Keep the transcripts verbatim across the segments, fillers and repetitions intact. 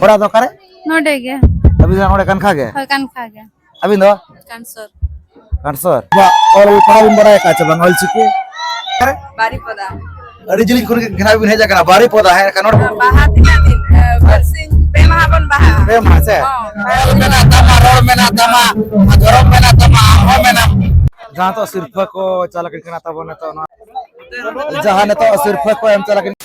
ᱚᱲᱟᱜ ᱫᱚ ᱚᱠᱟᱨᱮ? ᱱᱚᱰᱮ ᱜᱮ᱾ ᱟᱹᱵᱤᱱ ᱫᱚ ᱱᱚᱰᱮ ᱠᱟᱱᱠᱷᱟ ᱜᱮ? ᱦᱳᱭ, ᱠᱟᱱᱠᱷᱟ ᱜᱮ᱾ ᱟᱹᱵᱤᱱ ᱫᱚ? ᱠᱟᱱᱥᱚᱨ᱾ ᱠᱟᱱᱥᱚᱨ᱾ ᱵᱟ, ᱚᱞ ᱯᱟᱲᱦᱟᱣ ᱵᱤᱱ ᱵᱟᱲᱟᱭ ᱟᱠᱟᱫ ᱪᱮ ᱵᱟᱝ, ᱚᱞ ᱪᱤᱠᱤ? ᱚᱠᱟᱨᱮ? ᱵᱟᱨᱤᱯᱚᱫᱟ᱾ ᱟᱹᱰᱤ ᱡᱤᱞᱤᱧ ᱠᱷᱚᱱ ᱜᱮ ᱜᱷᱮᱨᱟᱣ ᱵᱤᱱ ᱦᱮᱡ ᱟᱠᱟᱱᱟ, ᱵᱟᱨᱤᱯᱚᱫᱟ, ᱦᱮᱸ, ᱠᱟᱱᱚᱲ᱾ ᱵᱟᱦᱟ ᱛᱤᱱᱟᱹᱜ ᱫᱤᱱ? ᱮ, ᱵᱟᱨᱥᱤᱧ, ᱯᱮ ᱢᱟᱦᱟ ᱵᱚᱱ ᱵᱟᱦᱟᱜᱼᱟ᱾ ᱯᱮ ᱢᱟᱦᱟ ᱥᱮ? ᱦᱚᱸ, ᱵᱟᱨ ᱨᱚᱲ ᱢᱮᱱᱟᱜ ᱛᱟᱢᱟ, ᱨᱚᱲ ᱢᱮᱱᱟᱜ ᱛᱟᱢᱟ, ᱫᱷᱚᱨᱚᱢ ᱢᱮᱱᱟᱜ ᱛᱟᱢᱟ, ᱟᱢ ᱦᱚᱸ ᱢᱮᱱᱟᱢ᱾ ᱡᱟᱦᱟᱸ ᱛᱚ ᱥᱤᱨᱯᱷᱟᱹ ᱠᱚ ᱪᱟᱞ ᱟᱠᱟᱱ ᱠᱟᱱᱟ ᱛᱟᱵᱚᱱ ᱱᱤᱛᱚᱜ ᱱᱚᱣᱟ᱾ ᱡᱟᱦᱟᱸ ᱱᱤᱛᱚᱜ ᱥᱤᱨᱯᱷᱟᱹ ᱠᱚ ᱮᱢ ᱪᱟᱞᱟᱜ ᱠᱟᱱᱟ᱾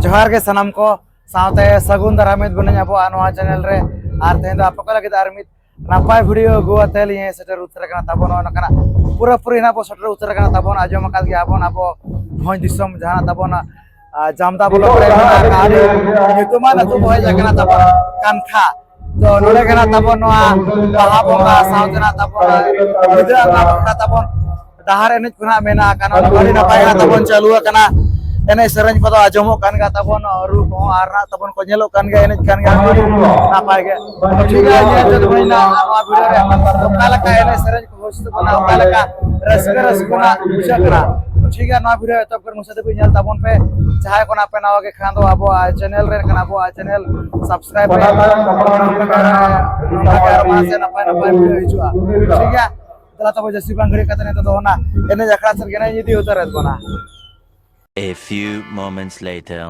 ᱡᱚᱦᱟᱨ ᱜᱮ ᱥᱟᱱᱟᱢ ᱠᱚ, ᱥᱟᱶᱛᱮ ᱥᱟᱹᱜᱩᱱ ᱫᱟᱨᱟᱢ ᱮᱫ ᱵᱚᱱᱟᱹᱧ ᱟᱵᱚᱣᱟᱜ ᱱᱚᱣᱟ ᱪᱮᱱᱮᱞ ᱨᱮ᱾ ᱟᱨ ᱛᱮᱦᱮᱧ ᱫᱚ ᱟᱯᱮ ᱠᱚ ᱞᱟᱹᱜᱤᱫ ᱟᱨ ᱢᱤᱫ ᱱᱟᱯᱟᱭ ᱵᱷᱤᱰᱤᱭᱳ ᱟᱹᱜᱩ ᱟᱛᱮ ᱞᱤᱧ ᱦᱮᱡ ᱥᱮᱴᱮᱨ ᱩᱛᱟᱹᱨ ᱟᱠᱟᱱᱟ ᱛᱟᱵᱚᱱ᱾ ᱱᱚᱜᱼᱚ ᱱᱚᱝᱠᱟᱱᱟᱜ ᱯᱩᱨᱟᱹ ᱯᱩᱨᱤ ᱱᱟᱜ ᱵᱚ ᱥᱮᱴᱮᱨ ᱩᱛᱟᱹᱨ ᱟᱠᱟᱱᱟ ᱛᱟᱵᱚᱱ᱾ ᱟᱸᱡᱚᱢ ᱟᱠᱟᱫ ᱜᱮᱭᱟ ᱵᱚᱱ ᱟᱵᱚ ᱵᱷᱚᱸᱡᱽ ᱫᱤᱥᱚᱢ ᱡᱟᱦᱟᱸ ᱛᱟᱵᱚᱱ, ᱟᱨ ᱡᱟᱢᱫᱟ ᱵᱞᱚᱠ ᱨᱮ ᱢᱮᱱᱟᱜ ᱟᱠᱟᱫ ᱟᱹᱰᱤ ᱧᱩᱛᱩᱢᱟᱱ ᱟᱹᱛᱩ ᱵᱚ ᱦᱮᱡ ᱟᱠᱟᱱᱟ ᱛᱟᱵᱚᱱ ᱠᱟᱱᱛᱷᱟ᱾ ᱛᱚ ᱱᱚᱰᱮ ᱠᱟᱱᱟ ᱛᱟᱵᱚᱱ ᱱᱚᱣᱟ ᱵᱟᱦᱟ ᱵᱚᱸᱜᱟ ᱥᱟᱶᱛᱮ ᱱᱟᱜ ᱛᱟᱵᱚᱱ ᱜᱤᱫᱽᱨᱟᱹ ᱟᱸᱜᱟ ᱵᱟᱠᱷᱨᱟ ᱛᱟᱵᱚᱱ ᱰᱟᱦᱟᱨ ᱮᱱᱮᱡ ᱠᱚ ᱱᱟᱜ ᱢᱮᱱᱟᱜ ᱟᱠᱟᱫ, ᱱᱚᱰᱮ ᱟᱹᱰᱤ ᱱᱟᱯᱟᱭ ᱱᱟᱜ ᱛᱟᱵᱚᱱ ᱪᱟᱹᱞᱩ ᱟᱠᱟᱱᱟ᱾ ᱮᱱᱮᱡ ᱥᱮᱨᱮᱧ ᱠᱚᱫᱚ ᱟᱸᱡᱚᱢᱚᱜ ᱠᱟᱱ ᱜᱮᱭᱟ ᱛᱟᱵᱚᱱ, ᱨᱩ ᱠᱚᱦᱚᱸ ᱟᱨ ᱱᱟᱜ ᱛᱟᱵᱚᱱ ᱠᱚ ᱧᱮᱞᱚᱜ ᱠᱟᱱ ᱜᱮᱭᱟ, ᱮᱱᱮᱡ ᱠᱟᱱ ᱜᱮᱭᱟ ᱱᱟᱯᱟᱭ ᱜᱮ᱾ ᱴᱷᱤᱠ ᱜᱮᱭᱟ, ᱧᱮᱞ ᱡᱚᱝ ᱦᱩᱭᱱᱟ ᱱᱚᱣᱟ ᱵᱷᱤᱰᱤᱭᱳ ᱨᱮ ᱚᱠᱟ ᱞᱮᱠᱟ ᱮᱱᱮᱡ ᱥᱮᱨᱮᱧ ᱠᱚ ᱦᱩᱭ ᱥᱟᱹᱛ ᱠᱟᱱᱟ, ᱚᱠᱟ ᱞᱮᱠᱟ ᱨᱟᱹᱥᱠᱟᱹ ᱨᱟᱹᱥᱠᱟᱹ ᱱᱟᱜ ᱵᱩᱡᱷᱟᱹᱜ ᱠᱟᱱᱟ᱾ ᱴᱷᱤᱠ ᱜᱮᱭᱟ, ᱱᱚᱣᱟ ᱵᱷᱤᱰᱤᱭᱳ ᱮᱛᱚᱦᱚᱵ ᱠᱷᱚᱱ ᱢᱩᱪᱟᱹᱫ ᱫᱷᱟᱹᱵᱤᱡ ᱧᱮᱞ ᱛᱟᱵᱚᱱ ᱯᱮ᱾ ᱡᱟᱦᱟᱸᱭ ᱠᱚ ᱱᱟᱜ ᱯᱮ ᱱᱟᱣᱟ ᱜᱮ ᱠᱷᱟᱱ ᱫᱚ ᱟᱵᱚᱣᱟᱜ ᱪᱮᱱᱮᱞ ᱨᱮ ᱠᱟᱱᱟ, ᱟᱵᱚᱣᱟᱜ ᱪᱮᱱᱮᱞ ᱥᱟᱵᱥᱠᱨᱟᱭᱤᱵ ᱯᱮ᱾ ᱱᱚᱝᱠᱟ ᱜᱮ, ᱱᱚᱝᱠᱟ ᱜᱮ ᱟᱨᱚ ᱢᱟᱲᱟᱝ ᱥᱮᱫ ᱱᱟᱯᱟᱭ ᱱᱟᱯᱟᱭ ᱵᱷᱤᱰᱤᱭᱳ ᱦᱤᱡᱩᱜᱼᱟ᱾ ᱴᱷᱤᱠ ᱜᱮᱭᱟ, ᱫᱮᱞᱟ ᱛᱚᱵᱮ ᱡᱟᱹᱥᱛᱤ ᱵᱟᱝ ᱜᱷᱟᱹᱲᱤᱡ ᱠᱟᱛᱮ ᱱᱤᱛᱚᱜ ᱫᱚ ᱚᱱᱟ ᱮᱱᱮᱡ ᱟᱠᱷᱲᱟ ᱥᱮᱫ ᱜᱮ ᱱᱟᱜ ᱤᱧ ᱤᱫᱤ ᱩᱛᱟᱹᱨᱮᱫ ᱵᱚᱱᱟ᱾ A few moments later.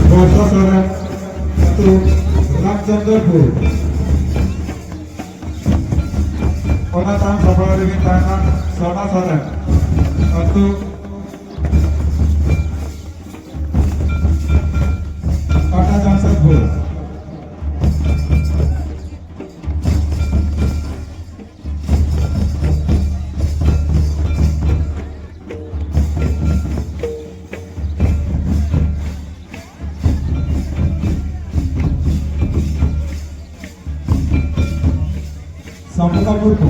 ᱵᱚᱨᱥᱟ ᱥᱚᱨᱮᱱ, ᱟᱹᱛᱩ ᱨᱟᱢᱪᱚᱸᱫᱽᱨᱚᱯᱩᱨ᱾ ᱚᱱᱟ ᱛᱟᱭᱚᱢ ᱥᱟᱯᱲᱟᱣ ᱨᱮᱠᱤᱱ ᱛᱟᱦᱮᱱᱟ ᱥᱚᱱᱟ ᱥᱚᱨᱮᱱ, ᱟᱹᱛᱩ ᱯᱟᱴᱟ ᱡᱟᱢᱥᱮᱫᱽᱯᱩᱨ᱾ ᱠᱟᱹᱢᱤ ᱠᱚ,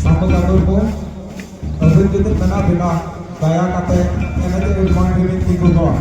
ᱥᱟᱯᱷᱟ ᱠᱟᱹᱢᱤ ᱠᱚ, ᱟᱹᱵᱤᱱ ᱡᱩᱫᱤ ᱢᱮᱱᱟᱜ ᱵᱤᱱᱟ, ᱫᱟᱭᱟ ᱠᱟᱛᱮ ᱮᱱᱮᱡ ᱨᱮ ᱢᱚᱱ ᱵᱤᱱ ᱛᱤᱸᱜᱩ ᱠᱚᱜᱼᱟ᱾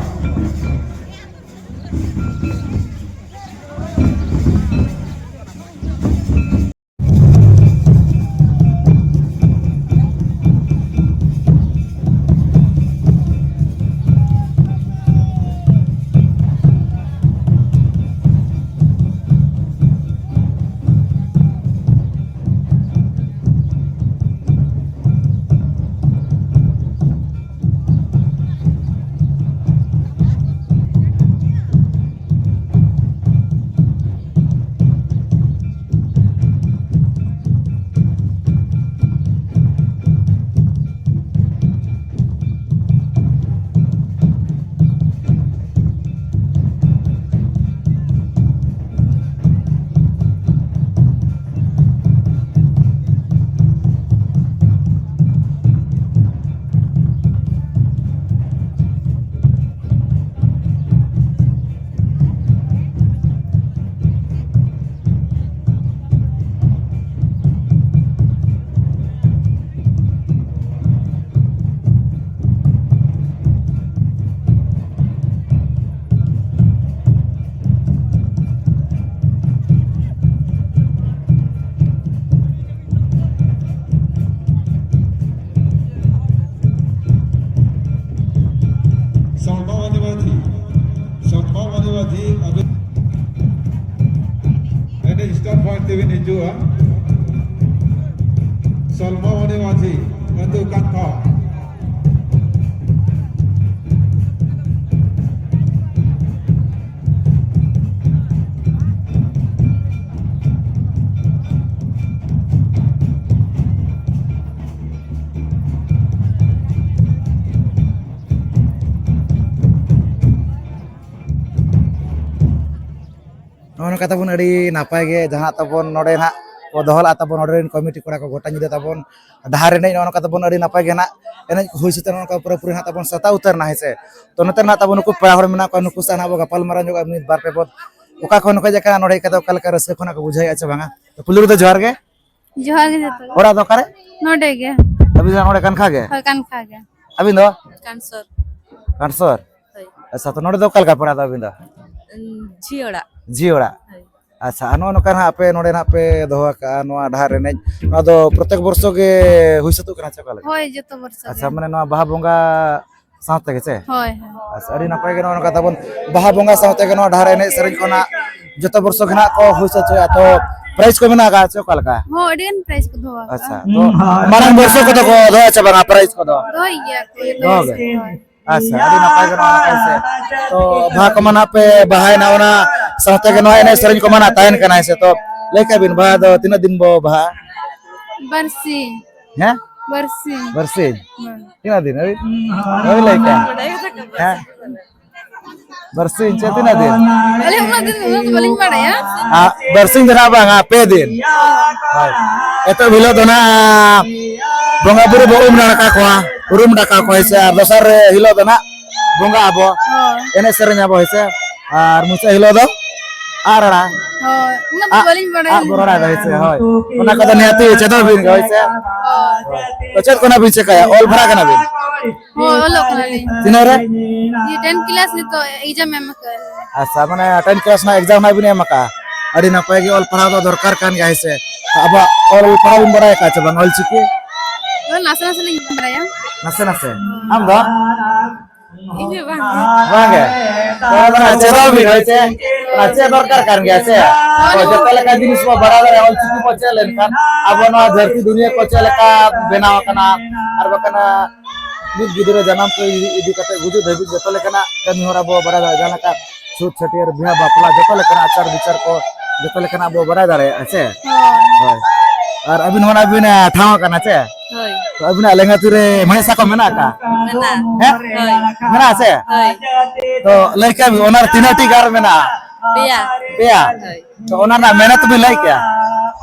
ᱥᱚᱞᱢᱟ ᱢᱟᱹᱱᱤ ᱢᱟᱹᱡᱷᱤ, ᱥᱚᱞᱢᱟ ᱢᱟᱹᱱᱤ ᱢᱟᱹᱡᱷᱤ, ᱟᱹᱵᱤᱱ ᱮᱱᱮᱡ start point ᱛᱮᱵᱤᱱ ᱦᱤᱡᱩᱜᱼᱟ᱾ ᱥᱚᱞᱢᱟ ᱢᱟᱹᱱᱤ ᱢᱟᱹᱡᱷᱤ, ᱟᱹᱛᱩ ᱠᱟᱱᱛᱷᱟ᱾ ᱱᱚᱜᱼᱚ ᱱᱚᱝᱠᱟ ᱛᱟᱵᱚᱱ ᱟᱹᱰᱤ ᱱᱟᱯᱟᱭ ᱜᱮ ᱡᱟᱦᱟᱸ ᱛᱟᱵᱚᱱ ᱱᱚᱰᱮ ᱱᱟᱦᱟᱜ ᱠᱚ ᱫᱚᱦᱚ ᱞᱟᱜᱼᱟ ᱛᱟᱵᱚᱱ, ᱱᱚᱰᱮ ᱨᱮᱱ ᱠᱚᱢᱤᱴᱤ ᱠᱚᱲᱟ ᱠᱚ ᱜᱚᱴᱟ ᱧᱤᱫᱟᱹ ᱛᱟᱵᱚᱱ ᱰᱟᱦᱟᱨ ᱮᱱᱮᱡ ᱱᱚᱜᱼᱚ ᱱᱚᱝᱠᱟ ᱛᱟᱵᱚᱱ ᱟᱹᱰᱤ ᱱᱟᱯᱟᱭ ᱜᱮ ᱱᱟᱜ ᱮᱱᱮᱡ ᱠᱚ ᱦᱩᱭ ᱥᱟᱹᱛ ᱮᱱᱟ, ᱱᱚᱝᱠᱟ ᱯᱩᱨᱟᱹᱯᱩᱨᱤ ᱱᱟᱜ ᱛᱟᱵᱚᱱ ᱥᱟᱛᱟᱣ ᱩᱛᱟᱹᱨ ᱮᱱᱟ, ᱦᱮᱸ ᱥᱮ᱾ ᱛᱚ ᱱᱚᱛᱮ ᱱᱟᱜ ᱛᱟᱵᱚᱱ ᱱᱩᱠᱩ ᱯᱮᱲᱟ ᱦᱚᱲ ᱢᱮᱱᱟᱜ ᱠᱚᱣᱟ, ᱱᱩᱠᱩ ᱥᱟᱶ ᱱᱟᱜ ᱵᱚ ᱜᱟᱯᱟᱞ ᱢᱟᱨᱟᱣ ᱧᱚᱜᱼᱟ ᱢᱤᱫ ᱵᱟᱨ ᱯᱮ ᱯᱚᱫ᱾ ᱚᱠᱟ ᱠᱷᱚᱱ ᱠᱚ ᱦᱮᱡ ᱟᱠᱟᱱᱟ, ᱱᱚᱰᱮ ᱦᱮᱡ ᱠᱟᱛᱮ ᱚᱠᱟ ᱞᱮᱠᱟ ᱨᱟᱹᱥᱠᱟᱹ ᱠᱷᱚᱱᱟᱜ ᱠᱚ ᱵᱩᱡᱷᱟᱹᱣᱮᱫᱼᱟ ᱪᱮ ᱵᱟᱝᱟ? ᱛᱚ ᱯᱩᱭᱞᱩ ᱨᱮᱫᱚ ᱡᱚᱦᱟᱨ ᱜᱮ᱾ ᱡᱚᱦᱟᱨ ᱜᱮ ᱡᱚᱛᱚ ᱜᱮ᱾ ᱚᱲᱟᱜ ᱫᱚ ᱚᱠᱟᱨᱮ? ᱱᱚᱰᱮ ᱜᱮ᱾ ᱟᱹᱵᱤᱱ ᱫᱚ ᱱᱚᱰᱮ ᱠᱟᱱᱠᱷᱟ ᱜᱮ? ᱦᱳᱭ, ᱠᱟᱱᱠᱷᱟ ᱜᱮ᱾ ᱟᱹᱵᱤᱱ ᱫᱚ? ᱠᱟᱱᱥᱚᱨ᱾ ᱠᱟᱱᱥᱚᱨ? ᱦᱳᱭ᱾ ᱟᱪᱪᱷᱟ, ᱛᱚ ᱱᱚᱰᱮ ᱫᱚ ᱚᱠᱟ ᱞᱮᱠᱟ ᱯᱟᱲᱟᱜ ᱫᱚ ᱟᱹᱵᱤᱱ ᱫᱚ? ᱩᱸ, ᱡᱷᱤ ᱚᱲᱟᱜ᱾ ᱡᱷᱤ ᱚᱲᱟᱜ᱾ ᱦᱳᱭ᱾ ᱟᱪᱪᱷᱟ, ᱟᱨ ᱱᱚᱜᱼᱚ ᱱᱚᱝᱠᱟ ᱱᱟᱦᱟᱜ ᱟᱯᱮ ᱱᱚᱰᱮ ᱱᱟᱦᱟᱜ ᱯᱮ ᱫᱚᱦᱚ ᱟᱠᱟᱫᱼᱟ ᱱᱚᱣᱟ ᱰᱟᱦᱟᱨ ᱮᱱᱮᱡ, ᱱᱚᱣᱟ ᱫᱚ ᱯᱨᱚᱛᱮᱠ ᱵᱚᱨᱥᱚ ᱜᱮ ᱦᱩᱭ ᱥᱟᱹᱛᱚᱜ ᱠᱟᱱᱟ ᱪᱮ ᱚᱠᱟ ᱞᱮᱠᱟ? ᱦᱳᱭ, ᱡᱚᱛᱚ ᱵᱚᱨᱥᱚ ᱟᱪᱪᱷᱟ, ᱜᱮ᱾ ᱢᱟᱱᱮ ᱱᱚᱣᱟ ᱵᱟᱦᱟ ᱵᱚᱸᱜᱟ ᱥᱟᱶ ᱛᱮᱜᱮ ᱪᱮ? ᱦᱳᱭ, ᱦᱳᱭ᱾ ᱟᱪᱪᱷᱟ, ᱟᱹᱰᱤ ᱱᱟᱯᱟᱭ ᱜᱮ ᱱᱚᱜᱼᱚ ᱱᱚᱝᱠᱟ ᱛᱟᱵᱚᱱ ᱵᱟᱦᱟ ᱵᱚᱸᱜᱟ ᱥᱟᱶ ᱛᱮᱜᱮ ᱱᱚᱣᱟ ᱰᱟᱦᱟᱨ ᱮᱱᱮᱡ ᱥᱮᱨᱮᱧ ᱠᱚ ᱱᱟᱦᱟᱜ ᱡᱚᱛᱚ ᱵᱚᱨᱥᱚ ᱜᱮ ᱱᱟᱦᱟᱜ ᱠᱚ ᱦᱩᱭ ᱥᱟᱹᱛ ᱦᱚᱪᱚᱭᱟ᱾ ᱛᱚ ᱯᱨᱟᱭᱤᱡᱽ ᱠᱚ ᱢᱮᱱᱟᱜ ᱟᱠᱟᱫᱼᱟ ᱪᱮ ᱚᱠᱟ ᱞᱮᱠᱟ? ᱦᱚᱸ, ᱟᱹᱰᱤ ᱜᱟᱱ ᱯᱨᱟᱭᱤᱡᱽ ᱠᱚ ᱫᱚᱦᱚ ᱟᱠᱟᱫᱼᱟ᱾ ᱟᱪᱪᱷᱟ, ᱛᱚ ᱢᱟᱨᱟᱝ ᱵᱚᱨᱥᱚ ᱠᱚᱫᱚ ᱠᱚ ᱫᱚᱦᱚᱭᱟ ᱪᱮ ᱵᱟᱝᱟ ᱯᱨᱟᱭᱤᱡᱽ ᱠᱚᱫᱚ? ᱫᱚᱦᱚᱭ ᱜᱮᱭᱟ ᱠᱚ, ᱫᱚᱦᱚ ᱫᱚᱦᱚᱭ ᱜᱮ? ᱜᱮᱭᱟ ᱠᱚ᱾ ᱟᱪᱪᱷᱟ, ᱟᱹᱰᱤ ᱱᱟᱯᱟᱭ ᱜᱮ ᱱᱚᱣᱟ ᱱᱟᱯᱟᱭ ᱥᱮ᱾ ᱛᱚ ᱵᱟᱦᱟ ᱠᱚᱢᱟ ᱱᱟᱦᱟᱜ ᱯᱮ ᱵᱟᱦᱟᱭᱮᱱᱟ, ᱚᱱᱟ ᱥᱟᱶᱛᱮ ᱜᱮ ᱱᱚᱣᱟ ᱮᱱᱮᱡ ᱥᱮᱨᱮᱧ ᱠᱚᱢᱟ ᱱᱟᱦᱟᱜ ᱛᱟᱦᱮᱱ ᱠᱟᱱᱟ, ᱦᱮᱸ ᱥᱮ? ᱛᱚ ᱞᱟᱹᱭ ᱠᱟᱜ ᱵᱤᱱ, ᱵᱟᱦᱟ ᱫᱚ ᱛᱤᱱᱟᱹᱜ ᱫᱤᱱ ᱵᱚ ᱵᱟᱦᱟᱜᱼᱟ? ᱵᱟᱨᱥᱤᱧ᱾ ᱦᱮᱸ? ᱵᱟᱨᱥᱤᱧ᱾ ᱵᱟᱨᱥᱤᱧ? ᱦᱮᱸ᱾ ᱛᱤᱱᱟᱹᱜ ᱫᱤᱱ? ᱟᱹᱵᱤᱱ ᱵᱟᱹᱵᱤᱱ ᱞᱟᱹᱭ ᱠᱟᱜᱼᱟ? ᱦᱮᱸ? ᱵᱟᱨᱥᱤᱧ ᱪᱮ ᱛᱤᱱᱟᱹᱜ ᱫᱤᱱ? ᱟᱞᱮ ᱩᱱᱟᱹᱜ ᱫᱤᱱ, ᱩᱱᱟᱹᱜ ᱫᱚ ᱵᱟᱹᱞᱤᱧ ᱵᱟᱲᱟᱭᱟ᱾ ᱟ, ᱵᱟᱨᱥᱤᱧ ᱫᱚ ᱱᱟᱦᱟᱜ ᱵᱟᱝᱟ, ᱯᱮ ᱫᱤᱱ᱾ ᱦᱳᱭ᱾ ᱮᱛᱚᱦᱚᱵ ᱦᱤᱞᱳᱜ ᱫᱚ ᱱᱟᱦᱟᱜ ᱵᱚᱸᱜᱟ ᱵᱩᱨᱩ ᱵᱚ ᱩᱢ ᱱᱟᱲᱠᱟ ᱠᱚᱣᱟ, ᱩᱨᱩᱢ ᱰᱟᱠᱟᱣ ᱠᱚᱣᱟ, ᱦᱮᱸ ᱥᱮ, ᱟᱨ ᱫᱚᱥᱟᱨ ᱦᱤᱞᱳᱜ ᱫᱚ ᱱᱟᱦᱟᱜ ᱵᱚᱸᱜᱟ ᱟᱵᱚ, ᱦᱳᱭ᱾ ᱮᱱᱮᱡ ᱥᱮᱨᱮᱧ ᱟᱵᱚ, ᱦᱮᱸ ᱥᱮ, ᱟᱨ ᱢᱩᱪᱟᱹᱫ ᱦᱤᱞᱳᱜ ᱫᱚ ᱟᱜ ᱨᱟᱲᱟ᱾ ᱦᱳᱭ, ᱩᱱᱟᱹᱜ ᱫᱚ ᱟᱜ, ᱵᱟᱹᱞᱤᱧ ᱵᱟᱲᱟᱭᱟ᱾ ᱟᱜ ᱵᱚ ᱨᱟᱲᱟᱭ ᱫᱟ, ᱦᱮᱸ ᱥᱮ, ᱦᱳᱭ᱾ ᱚᱱᱟ ᱠᱚᱫᱚ ᱱᱤᱦᱟᱹᱛᱤ ᱪᱮᱫᱚᱜ ᱵᱤᱱ ᱜᱮ, ᱦᱳᱭ ᱥᱮ᱾ ᱦᱳᱭ᱾ ᱛᱚ ᱪᱮᱫ ᱠᱚ ᱱᱟᱜ ᱵᱤᱱ ᱪᱮᱠᱟᱭᱟ? ᱚᱞ ᱯᱟᱲᱦᱟᱜ ᱠᱟᱱᱟ ᱵᱤᱱ? ᱦᱳᱭ, ᱚᱞᱚᱜ ᱠᱟᱱᱟᱞᱤᱧ᱾ ᱛᱤᱱᱟᱹᱜ ᱨᱮ? ᱤᱭᱟᱹ, ten class ᱱᱤᱛᱚᱜ exam ᱮᱢ ᱟᱠᱟᱫ᱾ ᱟᱪᱪᱷᱟ, ᱢᱟᱱᱮ ten class ᱨᱮᱱᱟᱜ exam ᱱᱟᱜ ᱵᱤᱱ ᱮᱢ ᱟᱠᱟᱫᱼᱟ᱾ ᱟᱹᱰᱤ ᱱᱟᱯᱟᱭ ᱜᱮ, ᱚᱞ ᱯᱟᱲᱦᱟᱣ ᱫᱚ ᱫᱚᱨᱠᱟᱨ ᱠᱟᱱ ᱜᱮᱭᱟ, ᱦᱮᱸ ᱥᱮ᱾ ᱛᱚ ᱟᱵᱚᱣᱟᱜ ᱚᱞ ᱯᱟᱲᱦᱟᱣ ᱵᱤᱱ ᱵᱟᱲᱟᱭ ᱟᱠᱟᱫᱼᱟ ᱪᱮ ᱵᱟᱝ, ᱚᱞ ᱪᱤᱠᱤ? ᱦᱳᱭ, ᱱᱟᱥᱮ ᱱᱟᱥᱮ ᱞᱤᱧ ᱵᱟᱲᱟᱭᱟ᱾ ᱱᱟᱥᱮ ᱱᱟᱥᱮ? ᱟᱢ ᱫᱚ? ᱤᱧ ᱦᱚᱸ ᱵᱟᱝ᱾ ᱵᱟᱝ ᱜᱮ? ᱛᱚ ᱚᱱᱟ ᱪᱮᱫᱚᱜ ᱵᱤᱱ, ᱦᱳᱭ ᱥᱮ? ᱚᱱᱟ ᱪᱮᱫ ᱫᱚᱨᱠᱟᱨ ᱠᱟᱱ ᱜᱮᱭᱟ ᱥᱮ? ᱦᱳᱭ, ᱡᱚᱛᱚ ᱞᱮᱠᱟ ᱡᱤᱱᱤᱥ ᱵᱚ ᱵᱟᱲᱟᱭ ᱫᱟᱲᱮᱭᱟᱜᱼᱟ, ᱚᱞ ᱪᱤᱠᱤ ᱵᱚ ᱪᱮᱫ ᱞᱮᱱᱠᱷᱟᱱ ᱟᱵᱚ ᱱᱚᱣᱟ ᱫᱷᱟᱹᱨᱛᱤ ᱫᱩᱱᱤᱭᱟᱹ ᱠᱚ ᱪᱮᱫ ᱞᱮᱠᱟ ᱵᱮᱱᱟᱣ ᱟᱠᱟᱱᱟ, ᱟᱨ ᱵᱟᱠᱷᱟᱱ ᱢᱤᱫ ᱜᱤᱫᱽᱨᱟᱹ ᱡᱟᱱᱟᱢ ᱠᱷᱚᱱ ᱤᱫᱤ ᱠᱟᱛᱮ ᱜᱩᱡᱩᱜ ᱫᱷᱟᱹᱵᱤᱡ ᱡᱚᱛᱚ ᱞᱮᱠᱟᱱᱟᱜ ᱠᱟᱹᱢᱤ ᱦᱚᱨᱟ ᱵᱚ ᱵᱟᱲᱟᱭ ᱫᱟᱲᱮᱭᱟᱜᱼᱟ᱾ ᱡᱟᱦᱟᱸ ᱞᱮᱠᱟ ᱪᱷᱩᱛ ᱪᱷᱟᱹᱴᱭᱟᱹᱨ, ᱵᱤᱦᱟ ᱵᱟᱯᱞᱟ, ᱡᱚᱛᱚ ᱞᱮᱠᱟᱱᱟᱜ ᱟᱪᱟᱨ ᱵᱤᱪᱟᱨ ᱠᱚ ᱡᱚᱛᱚ ᱞᱮᱠᱟᱱᱟᱜ ᱵᱚ ᱵᱟᱲᱟᱭ ᱫᱟᱲᱮᱭᱟᱜᱼᱟ ᱥᱮ? ᱦᱳᱭ᱾ ᱦᱳᱭ᱾ ᱟᱨ ᱟᱹᱵᱤᱱ ᱦᱚᱸ ᱚᱱᱟ ᱵᱤᱱ, ᱮ, ᱴᱷᱟᱶ ᱟᱠᱟᱱᱟ ᱪᱮ? ᱦᱳᱭ᱾ ᱛᱚ ᱟᱹᱵᱤᱱᱟᱜ ᱞᱮᱸᱜᱟ ᱛᱤ ᱨᱮ ᱢᱮᱬᱦᱮᱫ ᱥᱟᱠᱚᱢ ᱢᱮᱱᱟᱜ ᱟᱠᱟᱫᱼᱟ? ᱢᱮᱱᱟᱜᱼᱟ᱾ ᱦᱮᱸ? ᱦᱳᱭ᱾ ᱢᱮᱱᱟᱜᱼᱟ ᱥᱮ? ᱦᱳᱭ᱾ ᱛᱚ ᱞᱟᱹᱭ ᱠᱮᱭᱟ ᱵᱤᱱ, ᱚᱱᱟ ᱨᱮ ᱛᱤᱱᱟᱹᱜ ᱴᱤ ᱜᱟᱨ ᱢᱮᱱᱟᱜᱼᱟ? ᱯᱮᱭᱟ᱾ ᱯᱮᱭᱟ? ᱦᱳᱭ᱾ ᱛᱚ ᱚᱱᱟ ᱨᱮᱱᱟᱜ ᱢᱮᱱᱮᱛ ᱵᱤᱱ ᱞᱟᱹᱭ ᱠᱮᱭᱟ?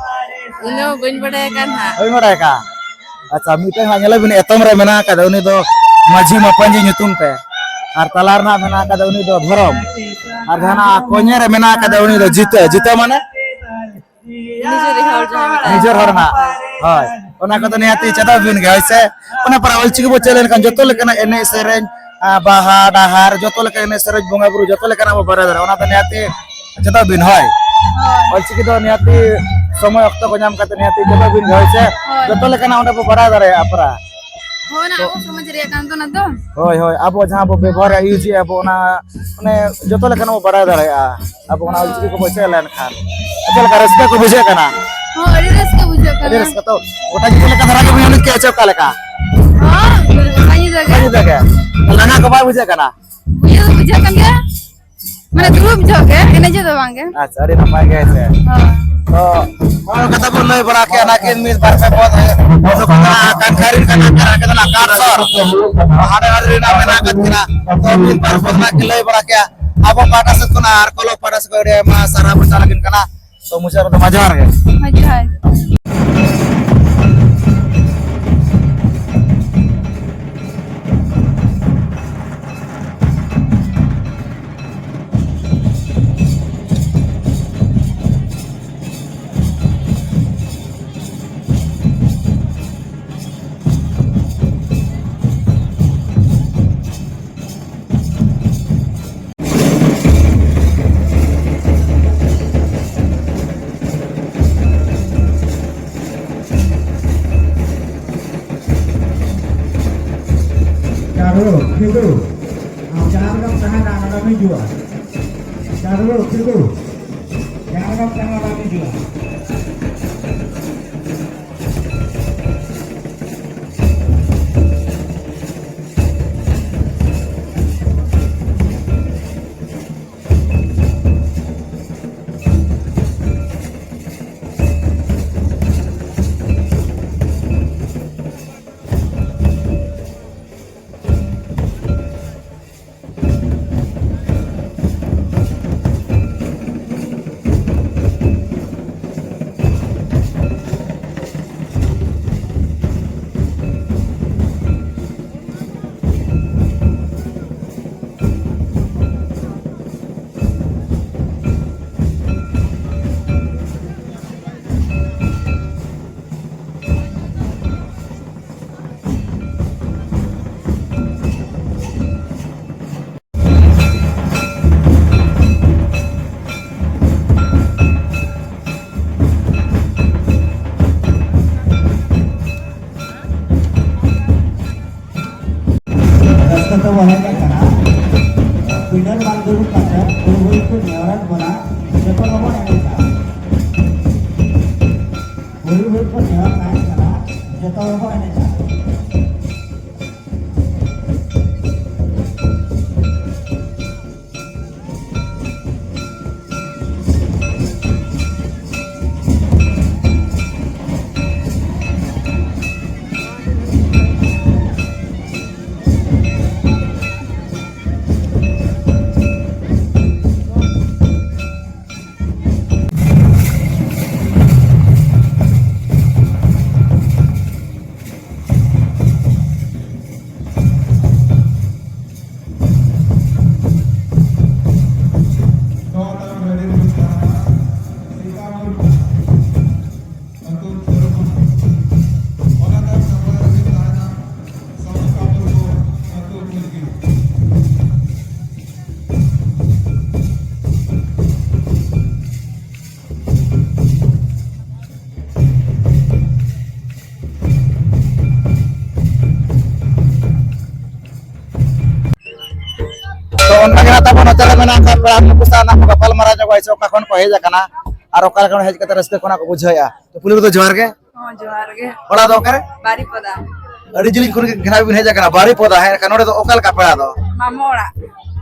ᱩᱱᱟᱹᱜ ᱵᱟᱹᱧ ᱵᱟᱰᱟᱭ ᱠᱟᱱ ᱦᱟᱸᱜ᱾ ᱵᱟᱹᱧ ᱵᱟᱰᱟᱭ ᱠᱟᱜᱼᱟ᱾ ᱟᱪᱪᱷᱟ, ᱢᱤᱫᱴᱟᱝ ᱦᱟᱸᱜ ᱧᱮᱞᱮ ᱵᱤᱱ, ᱮᱛᱚᱢ ᱨᱮ ᱢᱮᱱᱟᱜ ᱟᱠᱟᱫᱟ, ᱩᱱᱤ ᱫᱚ ᱢᱟᱹᱡᱷᱤ ᱢᱟᱯᱟᱧᱡᱤ ᱧᱩᱛᱩᱢ ᱛᱮ, ᱟᱨ ᱛᱟᱞᱟ ᱨᱮ ᱦᱟᱸᱜ ᱢᱮᱱᱟᱜ ᱟᱠᱟᱫᱟ, ᱩᱱᱤ ᱫᱚ ᱫᱷᱚᱨᱚᱢ, ᱟᱨ ᱡᱟᱦᱟᱸ ᱠᱚᱧᱮ ᱨᱮ ᱢᱮᱱᱟᱜ ᱟᱠᱟᱫᱟ, ᱩᱱᱤ ᱫᱚ ᱡᱤᱛᱟᱹ᱾ ᱡᱤᱛᱟᱹ ᱢᱟᱱᱮ? ᱱᱤᱡᱮᱨ ᱦᱚᱲ ᱡᱟᱦᱟᱸᱭ ᱢᱮᱛᱟᱭ᱾ ᱱᱤᱡᱮᱨ ᱦᱚᱲ ᱦᱟᱸᱜ᱾ ᱦᱳᱭ, ᱚᱱᱟ ᱠᱚᱫᱚ ᱱᱤᱦᱟᱹᱛᱤ ᱪᱮᱫᱚᱜ ᱵᱤᱱ ᱜᱮ, ᱦᱳᱭ ᱥᱮ? ᱚᱱᱟ ᱯᱚᱨᱮ ᱚᱞᱪᱤᱠᱤ ᱵᱚ ᱪᱮᱫ ᱞᱮᱱᱠᱷᱟᱱ ᱡᱚᱛᱚ ᱞᱮᱠᱟᱱᱟᱜ ᱮᱱᱮᱡ ᱥᱮᱨᱮᱧ, ᱟ, ᱵᱟᱦᱟ ᱰᱟᱦᱟᱨ, ᱡᱚᱛᱚ ᱞᱮᱠᱟ ᱮᱱᱮᱡ ᱥᱮᱨᱮᱧ, ᱵᱚᱸᱜᱟ ᱵᱩᱨᱩ, ᱡᱚᱛᱚ ᱞᱮᱠᱟᱱᱟᱜ ᱵᱚ ᱵᱟᱲᱟᱭ ᱫᱟᱲᱮᱭᱟᱜᱼᱟ᱾ ᱚᱱᱟ ᱫᱚ ᱱᱤᱦᱟᱹᱛᱤ ᱪᱮᱫᱚᱜ ᱵᱤᱱ, ᱦᱳᱭ᱾ ᱦᱳᱭ᱾ ᱚᱞᱪᱤᱠᱤ ᱫᱚ ᱱᱤᱦᱟᱹᱛᱤ ᱥᱚᱢᱚᱭ ᱚᱠᱛᱚ ᱠᱚ ᱧᱟᱢ ᱠᱟᱛᱮ ᱱᱤᱦᱟᱹᱛᱤ ᱪᱮᱫᱚᱜ ᱵᱤᱱ, ᱦᱳᱭ ᱥᱮ? ᱦᱳᱭ᱾ ᱡᱚᱛᱚ ᱞᱮᱠᱟᱱᱟᱜ ᱚᱸᱰᱮ ᱵᱚ ᱵᱟᱲᱟᱭ ᱫᱟᱲᱮᱭᱟᱜᱼᱟ ᱯᱟᱨᱟ᱾ ᱦᱳᱭ, ᱚᱱᱟ ᱛᱚ ᱟᱵᱚ ᱥᱚᱢᱟᱡᱽ ᱨᱮᱭᱟᱜ ᱠᱟᱱ ᱛᱟᱵᱚᱱᱟ ᱛᱚ᱾ ᱦᱳᱭ, ᱦᱳᱭ, ᱟᱵᱚ ᱡᱟᱦᱟᱸ ᱵᱚ ᱵᱮᱵᱚᱦᱟᱨᱟ, ᱤᱭᱩᱡᱽ ᱮᱫᱼᱟ ᱵᱚ, ᱚᱱᱟ ᱢᱟᱱᱮ ᱡᱚᱛᱚ ᱞᱮᱠᱟᱱᱟᱜ ᱵᱚ ᱵᱟᱲᱟᱭ ᱫᱟᱲᱮᱭᱟᱜᱼᱟ, ᱟᱵᱚ ᱚᱱᱟ ᱚᱞᱪᱤᱠᱤ ᱠᱚ ᱵᱚ ᱪᱮᱫ ᱞᱮᱱᱠᱷᱟᱱ᱾ ᱪᱮᱫ ᱞᱮᱠᱟ ᱨᱟᱹᱥᱠᱟᱹ ᱠᱚ ᱵᱩᱡᱷᱟᱹᱜ ᱠᱟᱱᱟ? ᱦᱚᱸ, ᱟᱹᱰᱤ ᱨᱟᱹᱥᱠᱟᱹ ᱵᱩᱡᱷᱟᱹᱜ ᱠᱟᱱᱟ᱾ ᱟᱹᱰᱤ ᱨᱟᱹᱥᱠᱟᱹ ᱛᱚ᱾ ᱜᱚᱴᱟ ᱡᱩᱫᱤ ᱞᱮᱠᱟ ᱫᱷᱟᱨᱟ ᱜᱮ ᱵᱚᱱ ᱮᱱᱮᱡ ᱠᱮᱜᱼᱟ, ᱪᱮ ᱚᱠᱟ ᱞᱮᱠᱟ? ᱦᱚᱸ, ᱜᱚᱴᱟ ᱧᱤᱫᱟᱹ ᱜᱮ᱾ ᱜᱚᱴᱟ ᱧᱤᱫᱟᱹ ᱜᱮ? ᱞᱟᱸᱜᱟ ᱠᱚ ᱵᱟᱭ ᱵᱩᱡᱷᱟᱹᱜ ᱠᱟᱱᱟ? ᱵᱩᱡᱷᱟᱹᱣ ᱫᱚ ᱵᱩᱡᱷᱟᱹᱜ ᱠᱟᱱ ᱜᱮᱭᱟ, ᱢᱟᱱᱮ ᱫᱩᱲᱩᱵ ᱡᱚᱦᱚᱜ ᱜᱮ, ᱮᱱᱮᱡ ᱫᱚ ᱵᱟᱝ ᱜᱮ᱾ ᱟᱪᱪᱷᱟ, ᱟᱹᱰᱤ ᱱᱟᱯᱟᱭ ᱜᱮ, ᱦᱮᱸ ᱥᱮ? ᱦᱳᱭ᱾ ᱛᱚ, ᱦᱚᱲ ᱠᱟᱛᱷᱟ ᱵᱚᱱ ᱞᱟᱹᱭ ᱵᱟᱲᱟ ᱠᱮᱜᱼᱟ, ᱱᱟᱠᱤᱱ ᱢᱤᱫ ᱵᱟᱨ ᱯᱮ ᱯᱚᱫ, ᱱᱩᱠᱩ ᱫᱚ ᱦᱟᱸᱜ ᱠᱟᱱ ᱠᱷᱟᱭᱨᱤᱱ ᱠᱟᱱᱟ, ᱠᱟᱱᱟ, ᱠᱟᱱᱟ, ᱠᱟᱱ ᱥᱚᱨ᱾ ᱦᱟᱸᱰᱮ ᱦᱟᱸᱰᱮ ᱨᱮᱱᱟᱜ ᱢᱮᱱᱟᱜ ᱟᱠᱟᱫ ᱠᱤᱱᱟ᱾ ᱛᱚ, ᱢᱤᱫ ᱵᱟᱨ ᱯᱚᱫ ᱱᱟᱜ ᱠᱤᱱ ᱞᱟᱹᱭ ᱵᱟᱲᱟ ᱠᱮᱜᱼᱟ᱾ ᱟᱵᱚ ᱯᱟᱦᱴᱟ ᱥᱮᱫ ᱠᱷᱚᱱᱟᱜ ᱟᱨ ᱠᱚᱞᱚ ᱯᱟᱦᱴᱟ ᱥᱮᱫ ᱠᱷᱚᱱ ᱟᱹᱰᱤ ᱟᱭᱢᱟ ᱥᱟᱨᱦᱟᱣ ᱵᱚᱱ ᱪᱟᱞ ᱟᱹᱵᱤᱱ ᱠᱟᱱᱟ᱾ ᱛᱚ, ᱢᱩᱪᱟᱹᱫ ᱨᱮᱫᱚ ᱢᱟ ᱡᱚᱦᱟᱨ ᱜᱮ᱾ ᱦᱳᱭ, ᱡᱚᱦᱟᱨ᱾ ᱪᱟᱸᱫᱳ, ᱠᱷᱤᱫᱩ, ᱟᱢ ᱡᱟᱦᱟᱸ ᱨᱮᱜᱮᱢ ᱛᱟᱦᱮᱱᱟ, ᱱᱚᱰᱮᱢ ᱦᱤᱡᱩᱜᱼᱟ᱾ ᱪᱟᱸᱫᱳ, ᱠᱷᱤᱫᱩ, ᱡᱟᱦᱟᱸ ᱨᱮᱜᱮᱢ ᱛᱟᱦᱮᱱᱟ, ᱱᱚᱰᱮᱢ ᱦᱤᱡᱩᱜᱼᱟ᱾ ᱵᱚᱱ ᱦᱮᱡ ᱟᱠᱟᱱᱟ᱾ ᱵᱤᱰᱟᱹᱣ ᱵᱟᱝ ᱫᱩᱲᱩᱵ ᱠᱟᱛᱮ ᱦᱩᱲᱩ ᱦᱩᱲᱩ ᱠᱚ ᱱᱮᱦᱚᱨᱮᱫ ᱵᱚᱱᱟ, ᱡᱚᱛᱚ ᱜᱮᱵᱚᱱ ᱮᱱᱮᱡᱟ᱾ ᱦᱩᱲᱩ ᱦᱩᱲᱩ ᱠᱚ ᱱᱮᱦᱚᱨ ᱛᱟᱦᱮᱱ ᱠᱟᱱᱟ, ᱡᱚᱛᱚ ᱜᱮᱵᱚᱱ ᱮᱱᱮᱡᱟ᱾ ᱛᱚ ᱚᱱᱠᱟ ᱜᱮ ᱦᱟᱸᱜ ᱛᱟᱵᱚᱱ ᱱᱚᱛᱮ ᱨᱮ ᱢᱮᱱᱟᱜ ᱠᱟᱜ ᱯᱮᱲᱟ ᱱᱩᱠᱩ ᱥᱟᱶ ᱱᱟᱜ ᱵᱚᱱ ᱜᱟᱯᱟᱞ ᱢᱟᱨᱟᱣ ᱧᱚᱜᱚᱜᱼᱟ, ᱥᱮ ᱚᱠᱟ ᱠᱷᱚᱱ ᱠᱚ ᱦᱮᱡ ᱟᱠᱟᱱᱟ ᱟᱨ ᱚᱠᱟ ᱞᱮᱠᱟ ᱦᱮᱡ ᱠᱟᱛᱮ ᱨᱟᱹᱥᱠᱟᱹ ᱠᱷᱚᱱᱟᱜ ᱠᱚ ᱵᱩᱡᱷᱟᱹᱣᱮᱫᱼᱟ᱾ ᱛᱚ ᱯᱩᱭᱞᱩ ᱨᱮᱫᱚ ᱡᱚᱦᱟᱨ ᱜᱮ᱾ ᱦᱚᱸ, ᱡᱚᱦᱟᱨ ᱜᱮ᱾ ᱚᱲᱟᱜ ᱫᱚ ᱚᱠᱟᱨᱮ? ᱵᱟᱨᱤᱯᱚᱫᱟ᱾ ᱟᱹᱰᱤ ᱡᱤᱞᱤᱧ ᱠᱷᱚᱱ ᱜᱮ ᱱᱟᱜ ᱵᱤᱱ ᱦᱮᱡ ᱟᱠᱟᱱᱟ ᱵᱟᱨᱤᱯᱚᱫᱟ, ᱦᱮᱸ, ᱮᱱᱠᱷᱟᱱ ᱱᱚᱰᱮ ᱫᱚ ᱚᱠᱟ ᱞᱮᱠᱟ ᱯᱮᱲᱟ ᱫᱚ? ᱢᱟᱢᱚ ᱚᱲᱟᱜ᱾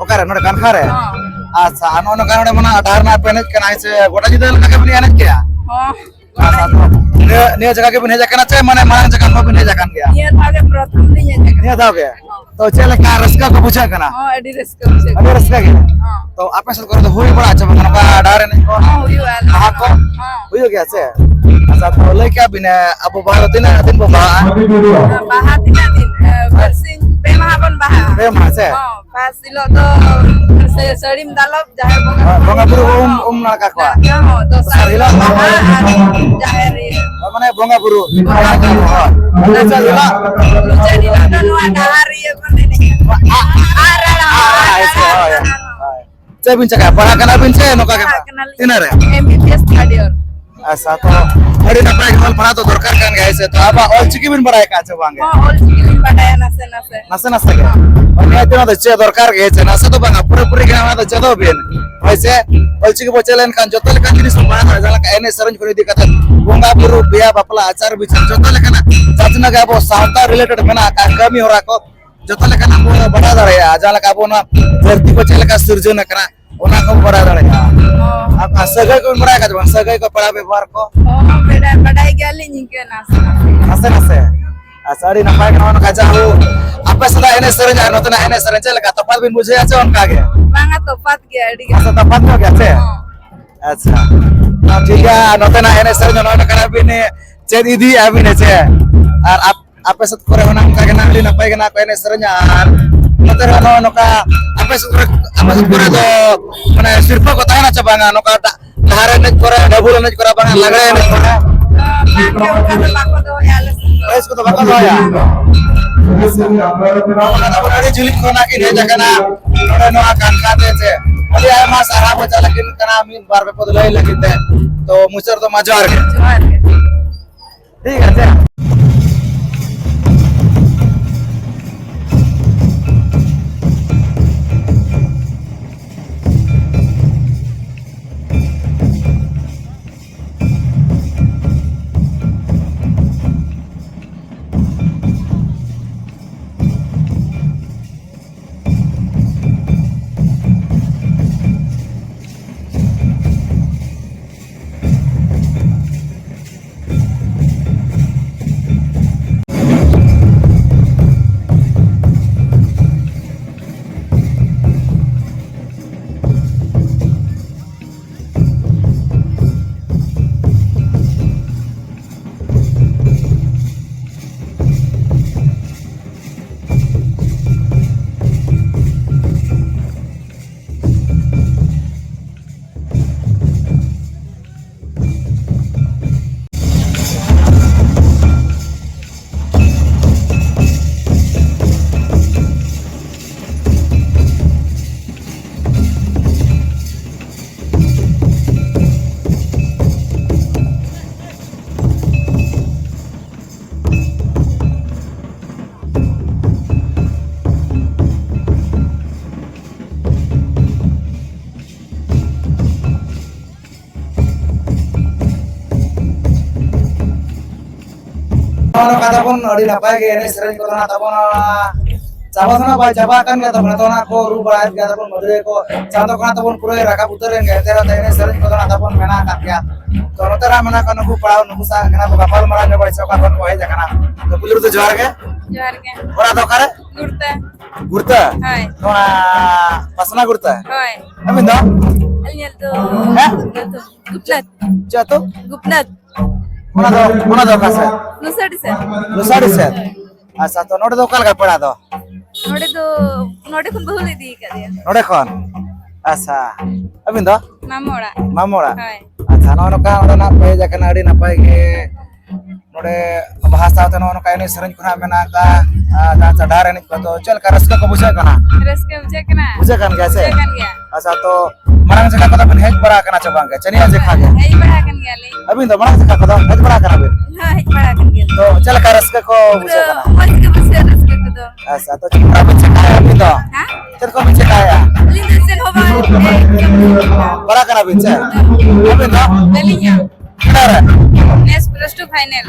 ᱚᱠᱟᱨᱮ? ᱱᱚᱰᱮ ᱠᱟᱱᱠᱷᱟ ᱨᱮ? ᱦᱚᱸ᱾ ᱟᱪᱪᱷᱟ, ᱟᱨ ᱱᱚᱜᱼᱚ ᱱᱚᱝᱠᱟ ᱱᱚᱰᱮ ᱢᱟ ᱱᱟᱜ ᱰᱟᱦᱟᱨ ᱨᱮᱱᱟᱜ ᱯᱮ ᱮᱱᱮᱡ ᱠᱟᱱᱟ, ᱦᱮᱸ ᱥᱮ? ᱜᱚᱴᱟ ᱧᱤᱫᱟᱹ ᱞᱮᱠᱟ ᱜᱮᱵᱤᱱ ᱮᱱᱮᱡ ᱠᱮᱜᱼᱟ? ᱦᱚᱸ᱾ ᱟᱪᱪᱷᱟ, ᱛᱚ ᱱᱤᱭᱟᱹ, ᱱᱤᱭᱟᱹ ᱡᱟᱭᱜᱟ ᱜᱮᱵᱤᱱ ᱦᱮᱡ ᱟᱠᱟᱱᱟ ᱪᱮ ᱢᱟᱱᱮ ᱢᱟᱲᱟᱝ ᱡᱟᱭᱜᱟ ᱦᱚᱸ ᱵᱤᱱ ᱦᱮᱡ ᱟᱠᱟᱱ ᱜᱮᱭᱟ? ᱱᱤᱭᱟᱹ ᱫᱷᱟᱣ ᱜᱮ ᱯᱨᱚᱛᱷᱚᱢ ᱞᱤᱧ ᱦᱮᱡ ᱟᱠᱟᱱᱟ᱾ ᱱᱤᱭᱟᱹ ᱫᱷᱟᱣ ᱜᱮ? ᱦᱚᱸ᱾ ᱛᱚ ᱪᱮᱫ ᱞᱮᱠᱟ ᱨᱟᱹᱥᱠᱟᱹ ᱠᱚ ᱵᱩᱡᱷᱟᱹᱜ ᱠᱟᱱᱟ? ᱦᱚᱸ, ᱟᱹᱰᱤ ᱨᱟᱹᱥᱠᱟᱹ ᱵᱩᱡᱷᱟᱹᱜ ᱠᱟᱱᱟ᱾ ᱦᱚᱸ᱾ ᱛᱚ ᱟᱯᱮ ᱥᱮᱫ ᱠᱚᱨᱮ ᱫᱚ ᱦᱩᱭ ᱵᱟᱲᱟᱜᱼᱟ ᱪᱮ ᱵᱟᱝ ᱱᱚᱝᱠᱟ ᱰᱟᱦᱟᱨ ᱮᱱᱮᱡ ᱠᱚ? ᱦᱚᱸ, ᱦᱩᱭᱩᱜᱼᱟ, ᱟᱞᱮ ᱵᱟᱦᱟ ᱥᱮᱫ ᱠᱚ? ᱦᱚᱸ᱾ ᱦᱩᱭᱩᱜ ᱜᱮᱭᱟ ᱪᱮ? ᱟᱪᱪᱷᱟ, ᱛᱚ ᱞᱟᱹᱭ ᱠᱮᱜᱼᱟ ᱵᱤᱱ, ᱟᱵᱚ ᱵᱟᱦᱟ ᱫᱚ ᱛᱤᱱᱟᱹᱜ ᱫᱤᱱ ᱵᱚ ᱵᱟᱦᱟᱜᱼᱟ? ᱵᱟᱦᱟ ᱛᱤᱱᱟᱹᱜ ᱫᱤᱱ? ᱮ, ᱵᱟᱨᱥᱤᱧ, ᱯᱮ ᱢᱟᱦᱟ ᱵᱚᱱ ᱵᱟᱦᱟᱜᱼᱟ᱾ ᱯᱮ ᱢᱟᱦᱟ ᱥᱮ? ᱦᱚᱸ, ᱯᱷᱟᱥ ᱦᱤᱞᱳᱜ ᱫᱚ ᱥᱮ ᱥᱟᱹᱲᱤᱢ ᱫᱟᱞᱚᱵ, ᱡᱟᱦᱮᱨ ᱵᱚᱸᱜᱟ ᱦᱳᱭ, ᱵᱚᱸᱜᱟ ᱵᱩᱨᱩ ᱵᱚᱱ ᱩᱢ, ᱦᱚᱸ᱾ ᱩᱢ ᱱᱟᱲᱠᱟ ᱠᱚᱣᱟ᱾ ᱱᱟᱲᱠᱟ ᱦᱚᱸ, ᱫᱚᱥᱟᱨ ᱫᱚᱥᱟᱨ ᱦᱤᱞᱳᱜ ᱦᱤᱞᱳᱜ ᱵᱟᱦᱟ ᱵᱟᱦᱟ᱾ ᱟᱨ ᱡᱟᱦᱮᱨ ᱤᱭᱟᱹ᱾ ᱦᱳᱭ, ᱢᱟᱱᱮ ᱵᱚᱸᱜᱟ ᱵᱩᱨᱩ᱾ ᱦᱳᱭ᱾ ᱱᱟᱲᱠᱟ ᱠᱚ, ᱦᱳᱭ᱾ ᱫᱚᱥᱟᱨ ᱦᱤᱞᱳᱜ ᱢᱩᱪᱟᱹᱫ ᱦᱤᱞᱳᱜ ᱫᱚ ᱱᱚᱣᱟ ᱰᱟᱦᱟᱨ ᱤᱭᱟᱹ ᱵᱚᱱ ᱮᱱᱮᱡᱼᱟ᱾ ᱟᱨ, ᱟᱨ, ᱟᱨ, ᱟᱨ, ᱦᱳᱭ, ᱦᱳᱭ᱾ ᱪᱮᱫ ᱵᱤᱱ ᱪᱮᱠᱟᱭᱟ? ᱯᱟᱲᱦᱟᱜ ᱠᱟᱱᱟ ᱵᱤᱱ ᱥᱮ ᱱᱚᱝᱠᱟ ᱜᱮ? ᱯᱟᱲᱦᱟᱜ ᱠᱟᱱᱟᱞᱤᱧ᱾ ᱛᱤᱱᱟᱹᱜ ᱨᱮ? M B B S third year᱾ ᱟᱪᱪᱷᱟ, ᱛᱚ ᱟᱹᱰᱤ ᱱᱟᱯᱟᱭ ᱜᱮ, ᱚᱞ ᱯᱟᱲᱦᱟᱣ ᱫᱚ ᱫᱚᱨᱠᱟᱨ ᱠᱟᱱ ᱜᱮᱭᱟ, ᱦᱮᱸ ᱥᱮ? ᱛᱚ ᱟᱵᱚᱣᱟᱜ ᱚᱞ ᱪᱤᱠᱤ ᱵᱤᱱ ᱵᱟᱲᱟᱭ ᱟᱠᱟᱫᱼᱟ ᱥᱮ ᱵᱟᱝ ᱜᱮ? ᱦᱚᱸ, ᱚᱞ ᱪᱤᱠᱤ ᱞᱤᱧ ᱵᱟᱰᱟᱭᱟ ᱱᱟᱥᱮ ᱱᱟᱥᱮ᱾ ᱱᱟᱥᱮ ᱱᱟᱥᱮ ᱜᱮ? ᱱᱤᱭᱟᱹ ᱫᱤᱱ ᱫᱚ ᱪᱮᱫ ᱫᱚᱨᱠᱟᱨ ᱜᱮ, ᱦᱮᱸ ᱥᱮ? ᱱᱟᱥᱮ ᱫᱚ ᱵᱟᱝᱟ, ᱯᱩᱨᱟᱹᱯᱩᱨᱤ ᱜᱮ ᱚᱱᱟ ᱫᱚ ᱪᱮᱫᱚᱜ ᱵᱤᱱ, ᱦᱳᱭ ᱥᱮ? ᱚᱞ ᱪᱤᱠᱤ ᱵᱚ ᱪᱮᱫ ᱞᱮᱱᱠᱷᱟᱱ ᱡᱚᱛᱚ ᱞᱮᱠᱟᱱ ᱡᱤᱱᱤᱥ ᱵᱚᱱ ᱵᱟᱲᱟᱭ ᱫᱟᱲᱮᱭᱟᱜᱼᱟ, ᱡᱟᱦᱟᱸ ᱞᱮᱠᱟ ᱮᱱᱮᱡ ᱥᱮᱨᱮᱧ ᱠᱷᱚᱱ ᱤᱫᱤ ᱠᱟᱛᱮ ᱵᱚᱸᱜᱟ ᱵᱩᱨᱩ, ᱵᱤᱦᱟ ᱵᱟᱯᱞᱟ, ᱟᱪᱟᱨ ᱵᱤᱪᱟᱨ, ᱡᱚᱛᱚ ᱞᱮᱠᱟᱱᱟᱜ ᱡᱟᱦᱟᱸ ᱛᱤᱱᱟᱹᱜ ᱜᱮ ᱟᱵᱚ ᱥᱟᱶᱛᱟ related ᱢᱮᱱᱟᱜ ᱟᱠᱟᱫ ᱠᱟᱹᱢᱤ ᱦᱚᱨᱟ ᱠᱚ, ᱡᱚᱛᱚ ᱞᱮᱠᱟᱱᱟᱜ ᱵᱚ ᱵᱟᱲᱟᱭ ᱫᱟᱲᱮᱭᱟᱜᱼᱟ, ᱡᱟᱦᱟᱸ ᱞᱮᱠᱟ ᱟᱵᱚ ᱱᱚᱣᱟ ᱫᱷᱟᱹᱨᱛᱤ ᱠᱚ ᱪᱮᱫ ᱞᱮᱠᱟ ᱥᱤᱨᱡᱚᱱ ᱟᱠᱟᱱᱟ, ᱚᱱᱟ ᱠᱚ ᱵᱟᱲᱟᱭ ᱫᱟᱲᱮᱭᱟᱜᱼᱟ᱾ ᱚ᱾ ᱟᱨ, ᱟᱨ ᱥᱟᱹᱜᱟᱹᱭ ᱠᱚ ᱵᱟᱲᱟᱭ ᱠᱟᱫᱟ ᱵᱟᱝ? ᱥᱟᱹᱜᱟᱹᱭ ᱠᱚ, ᱯᱮᱲᱟ ᱵᱮᱵᱚᱦᱟᱨ ᱠᱚ? ᱚ, ᱵᱟᱰᱟᱭ, ᱵᱟᱰᱟᱭ ᱜᱮᱭᱟᱞᱤᱧ ᱤᱱᱠᱟᱹ ᱱᱟᱥᱮ ᱱᱟᱥᱮ᱾ ᱱᱟᱥᱮ ᱱᱟᱥᱮ? ᱟᱪᱪᱷᱟ, ᱟᱹᱰᱤ ᱱᱟᱯᱟᱭ ᱜᱮ ᱱᱚᱜᱼᱚ ᱱᱚᱝᱠᱟ ᱡᱟᱦᱟᱸ ᱟᱯᱮ ᱥᱮᱫᱟᱜ ᱮᱱᱮᱡ ᱥᱮᱨᱮᱧ ᱟᱨ ᱱᱚᱛᱮᱱᱟᱜ ᱮᱱᱮᱡ ᱥᱮᱨᱮᱧ ᱪᱮᱫ ᱞᱮᱠᱟ ᱛᱚᱯᱷᱟᱛ ᱵᱤᱱ ᱵᱩᱡᱷᱟᱹᱣᱟ ᱪᱮ ᱚᱱᱠᱟ ᱜᱮ? ᱵᱟᱝᱟ, ᱛᱚᱯᱷᱟᱛ ᱜᱮᱭᱟ ᱟᱹᱰᱤ ᱜᱟᱱ᱾ ᱟᱪᱪᱷᱟ, ᱛᱚᱯᱷᱟᱛ ᱧᱚᱜ ᱜᱮᱭᱟ ᱪᱮ? ᱦᱚᱸ᱾ ᱟᱪᱪᱷᱟ, ᱴᱷᱤᱠ ᱜᱮᱭᱟ, ᱱᱚᱛᱮᱱᱟᱜ ᱮᱱᱮᱡ ᱥᱮᱨᱮᱧ ᱱᱚᱜᱼᱚ ᱱᱚᱝᱠᱟᱱᱟᱜ ᱵᱤᱱ ᱪᱮᱫ ᱤᱫᱤᱭᱮᱫᱼᱟ ᱵᱤᱱ ᱦᱮᱸ ᱪᱮ? ᱟᱨ ᱟᱯ-, ᱟᱯᱮ ᱥᱮᱫ ᱠᱚᱨᱮ ᱦᱚᱸ ᱚᱱᱠᱟ ᱜᱮ ᱱᱟᱜ ᱟᱹᱰᱤ ᱱᱟᱯᱟᱭ ᱜᱮ ᱱᱟᱜ ᱠᱚ ᱮᱱᱮᱡ ᱥᱮᱨᱮᱧᱟ, ᱟᱨ ᱱᱚᱛᱮ ᱨᱮᱦᱚᱸ ᱱᱚᱜᱼᱚ ᱱᱚᱝᱠᱟ ᱟᱯᱮ ᱥᱮᱫ ᱠᱚᱨᱮ, ᱟᱯᱮ ᱥᱮᱫ ᱠᱚᱨᱮ ᱫᱚ ᱢᱟᱱᱮ ᱥᱤᱨᱯᱟᱹ ᱠᱚ ᱛᱟᱦᱮᱱᱟ ᱪᱮ ᱵᱟᱝᱟ? ᱱᱚᱝᱠᱟ ᱰᱟ-, ᱰᱟᱦᱟᱨ ᱮᱱᱮᱡ ᱠᱚᱨᱮ, ᱰᱟᱵᱩᱞ ᱮᱱᱮᱡ ᱠᱚᱨᱮ, ᱵᱟᱝᱟ ᱞᱟᱜᱽᱲᱮ ᱮᱱᱮᱡ ᱠᱚᱨᱮ? ᱵᱟᱝ ᱜᱮ, ᱚᱱᱠᱟ ᱫᱚ ᱵᱟᱠᱚ ᱫᱚᱦᱚᱭᱟ ᱟᱞᱮ ᱥᱮᱫ ᱫᱚ᱾ ᱯᱨᱟᱭᱤᱡᱽ ᱠᱚᱫᱚ ᱵᱟᱠᱚ ᱫᱚᱦᱚᱭᱟ? ᱟᱵᱚ ᱟᱹᱰᱤ ᱡᱤᱞᱤᱧ ᱠᱷᱚᱱᱟᱜ ᱠᱤᱱ ᱦᱮᱡ ᱟᱠᱟᱱᱟ ᱱᱚᱰᱮ ᱱᱚᱣᱟ ᱠᱟᱱᱠᱷᱟ ᱛᱮ ᱪᱮ, ᱟᱹᱰᱤ ᱟᱭᱢᱟ ᱥᱟᱨᱦᱟᱣ ᱠᱚ ᱪᱟᱞ ᱟᱹᱠᱤᱱ ᱠᱟᱱᱟ ᱢᱤᱫ ᱵᱟᱨ ᱵᱮᱯᱚᱫ ᱞᱟᱹᱭ ᱞᱟᱹᱜᱤᱫ ᱛᱮ᱾ ᱛᱚ ᱢᱩᱪᱟᱹᱫ ᱨᱮᱫᱚ ᱢᱟ ᱡᱚᱦᱟᱨ ᱜᱮ᱾ ᱡᱚᱦᱟᱨ ᱜᱮ᱾ ᱴᱷᱤᱠ ᱟᱪᱷᱮ᱾ ᱛᱟᱵᱚᱱ ᱟᱹᱰᱤ ᱱᱟᱯᱟᱭ ᱜᱮ ᱮᱱᱮᱡ ᱥᱮᱨᱮᱧ ᱠᱚᱫᱚ ᱱᱟᱜ ᱛᱟᱵᱚᱱ, ᱪᱟᱵᱟ ᱫᱚ ᱱᱟᱜ ᱵᱟᱭ ᱪᱟᱵᱟ ᱟᱠᱟᱱ ᱜᱮᱭᱟ ᱛᱟᱵᱚᱱ, ᱱᱤᱛᱚᱜ ᱱᱟᱜ ᱠᱚ ᱨᱩ ᱵᱟᱲᱟᱭᱮᱫ ᱜᱮᱭᱟ ᱛᱟᱵᱚᱱ, ᱢᱟᱹᱫᱟᱹᱲᱤᱭᱟᱹ ᱠᱚ ᱪᱟᱸᱫᱚ ᱠᱚ ᱱᱟᱜ ᱛᱟᱵᱚᱱ ᱯᱩᱨᱟᱹᱭ ᱨᱟᱠᱟᱵ ᱩᱛᱟᱹᱨ ᱮᱱ ᱜᱮᱭᱟ, ᱮᱱᱛᱮ ᱨᱮᱦᱚᱸ ᱮᱱᱮᱡ ᱥᱮᱨᱮᱧ ᱠᱚᱫᱚ ᱱᱟᱜ ᱛᱟᱵᱚᱱ ᱢᱮᱱᱟᱜ ᱟᱠᱟᱫ ᱜᱮᱭᱟ᱾ ᱛᱚ ᱱᱚᱛᱮ ᱱᱟᱜ ᱢᱮᱱᱟᱜ ᱠᱚᱣᱟ ᱱᱩᱠᱩ ᱯᱟᱲᱟᱣ, ᱱᱩᱠᱩ ᱥᱟᱶ ᱜᱮ ᱱᱟᱜ ᱵᱚ ᱜᱟᱯᱟᱞ ᱢᱟᱨᱟᱣ ᱧᱚᱜᱟ, ᱥᱮ ᱚᱠᱟ ᱠᱷᱚᱱ ᱠᱚ ᱦᱮᱡ ᱟᱠᱟᱱᱟ? ᱛᱚ ᱯᱩᱭᱞᱩ ᱨᱮᱫᱚ ᱡᱚᱦᱟᱨ ᱜᱮ᱾ ᱡᱚᱦᱟᱨ ᱜᱮ᱾ ᱚᱲᱟᱜ ᱫᱚ ᱚᱠᱟᱨᱮ? ᱜᱩᱲᱛᱟ᱾ ᱜᱩᱲᱛᱟ? ᱦᱳᱭ᱾ ᱱᱚᱣᱟ ᱯᱟᱥᱱᱟ ᱜᱩᱲᱛᱟ? ᱦᱳᱭ᱾ ᱟᱹᱵᱤᱱ ᱫᱚ? ᱟᱹᱞᱤᱧᱟᱜ ᱫᱚ ᱦᱮᱸ? ᱜᱩᱯᱱᱟᱛ᱾ ᱪᱮᱫ ᱟᱹᱛᱩ? ᱜᱩᱯᱱᱟᱛ᱾ ᱚᱱᱟ ᱫᱚ, ᱚᱱᱟ ᱫᱚ ᱚᱠᱟ ᱥᱮᱫ? ᱱᱩᱥᱟᱹᱰᱤ ᱥᱮᱫ᱾ ᱱᱩᱥᱟᱹᱰᱤ ᱥᱮᱫ? ᱟᱪᱪᱷᱟ, ᱛᱚ ᱱᱚᱰᱮ ᱫᱚ ᱚᱠᱟ ᱞᱮᱠᱟ ᱯᱮᱲᱟ ᱫᱚ? ᱱᱚᱰᱮ ᱫᱚ, ᱱᱚᱰᱮ ᱠᱷᱚᱱ ᱵᱟᱹᱦᱩ ᱞᱮ ᱤᱫᱤ ᱟᱠᱟᱫᱮᱭᱟ᱾ ᱱᱚᱰᱮ ᱠᱷᱚᱱ? ᱟᱪᱪᱷᱟ᱾ ᱟᱹᱵᱤᱱ ᱫᱚ? ᱢᱟᱢᱚ ᱚᱲᱟᱜ᱾ ᱢᱟᱢᱚ ᱚᱲᱟᱜ? ᱦᱳᱭ᱾ ᱟᱪᱪᱷᱟ, ᱱᱚᱜᱼᱚ ᱱᱚᱝᱠᱟ ᱚᱸᱰᱮ ᱱᱟᱜ ᱯᱮ ᱦᱮᱡ ᱟᱠᱟᱱᱟ, ᱟᱹᱰᱤ ᱱᱟᱯᱟᱭ ᱜᱮ᱾ ᱱᱚᱰᱮ ᱵᱟᱦᱟ ᱥᱟᱶᱛᱮ ᱱᱚᱜᱼᱚ ᱱᱚᱝᱠᱟ ᱮᱱᱮᱡ ᱥᱮᱨᱮᱧ ᱠᱚ ᱱᱟᱜ ᱢᱮᱱᱟᱜ ᱟᱠᱟᱫᱼᱟ, ᱟᱨ ᱡᱟᱦᱟᱸ ᱪᱮ ᱰᱟᱦᱟᱨ ᱮᱱᱮᱡ ᱠᱚ, ᱛᱚ ᱪᱮᱫ ᱞᱮᱠᱟ ᱨᱟᱹᱥᱠᱟᱹ ᱠᱚ ᱵᱩᱡᱷᱟᱹᱜ ᱠᱟᱱᱟ? ᱨᱟᱹᱥᱠᱟᱹ ᱵᱩᱡᱷᱟᱹᱜ ᱠᱟᱱᱟ᱾ ᱵᱩᱡᱷᱟᱹᱜ ᱠᱟᱱ ᱜᱮᱭᱟ ᱥᱮ? ᱵᱩᱡᱷᱟᱹᱜ ᱠᱟᱱ ᱜᱮᱭᱟ᱾ ᱟᱪᱪᱷᱟ, ᱛᱚ ᱢᱟᱲᱟᱝ ᱡᱮᱠᱷᱟ ᱠᱚᱫᱚ ᱵᱤᱱ ᱦᱮᱡ ᱵᱟᱲᱟ ᱟᱠᱟᱱᱟ ᱪᱮ ᱵᱟᱝ ᱜᱮ? ᱪᱮ ᱱᱤᱭᱟᱹ ᱡᱮᱠᱷᱟ ᱜᱮ? ᱦᱮᱡ ᱵᱟᱲᱟ ᱟᱠᱟᱱ ᱜᱮᱭᱟᱞᱤᱧ᱾ ᱟᱹᱵᱤᱱ ᱫᱚ ᱢᱟᱲᱟᱝ ᱡᱮᱠᱷᱟ ᱠᱚᱫᱚ ᱦᱮᱡ ᱵᱟᱲᱟ ᱟᱠᱟᱱᱟ ᱵᱤᱱ? ᱦᱮᱸ, ᱦᱮᱡ ᱵᱟᱲᱟ ᱟᱠᱟᱱ ᱜᱮᱭᱟᱞᱤᱧ᱾ ᱛᱚ ᱪᱮᱫ ᱞᱮᱠᱟ ᱨᱟᱹᱥᱠᱟᱹ ᱠᱚ ᱵᱩᱡᱷᱟᱹᱜ ᱠᱟᱱᱟ? ᱢᱚᱡᱽ ᱜᱮ ᱵᱩᱡᱷᱟᱹᱜ ᱨᱟᱹᱥᱠᱟᱹ ᱠᱚᱫᱚ᱾ ᱟᱪᱪᱷᱟ, ᱛᱚ ᱪᱮᱫ ᱠᱚ ᱵᱤᱱ ᱪᱮᱠᱟᱭᱟ ᱟᱹᱵᱤᱱ ᱫᱚ? ᱦᱮᱸ? ᱪᱮᱫ ᱠᱚ ᱵᱤᱱ ᱪᱮᱠᱟᱭᱟ? ᱟᱹᱞᱤᱧ ᱫᱚ ᱪᱮᱫ ᱦᱚᱸ ᱵᱟᱝ, ᱮ, ᱪᱮᱫ ᱦᱚᱸ ᱵᱟᱝ᱾ ᱯᱟᱲᱦᱟᱜ ᱠᱟᱱᱟ ᱵᱤᱱ ᱪᱮ? ᱟᱹᱵᱤᱱ ᱫᱚ? ᱟᱹᱞᱤᱧ ᱦᱚᱸ᱾ ᱛᱤᱱᱟᱹᱜ ᱨᱮ? ᱱᱮᱥ plus two final᱾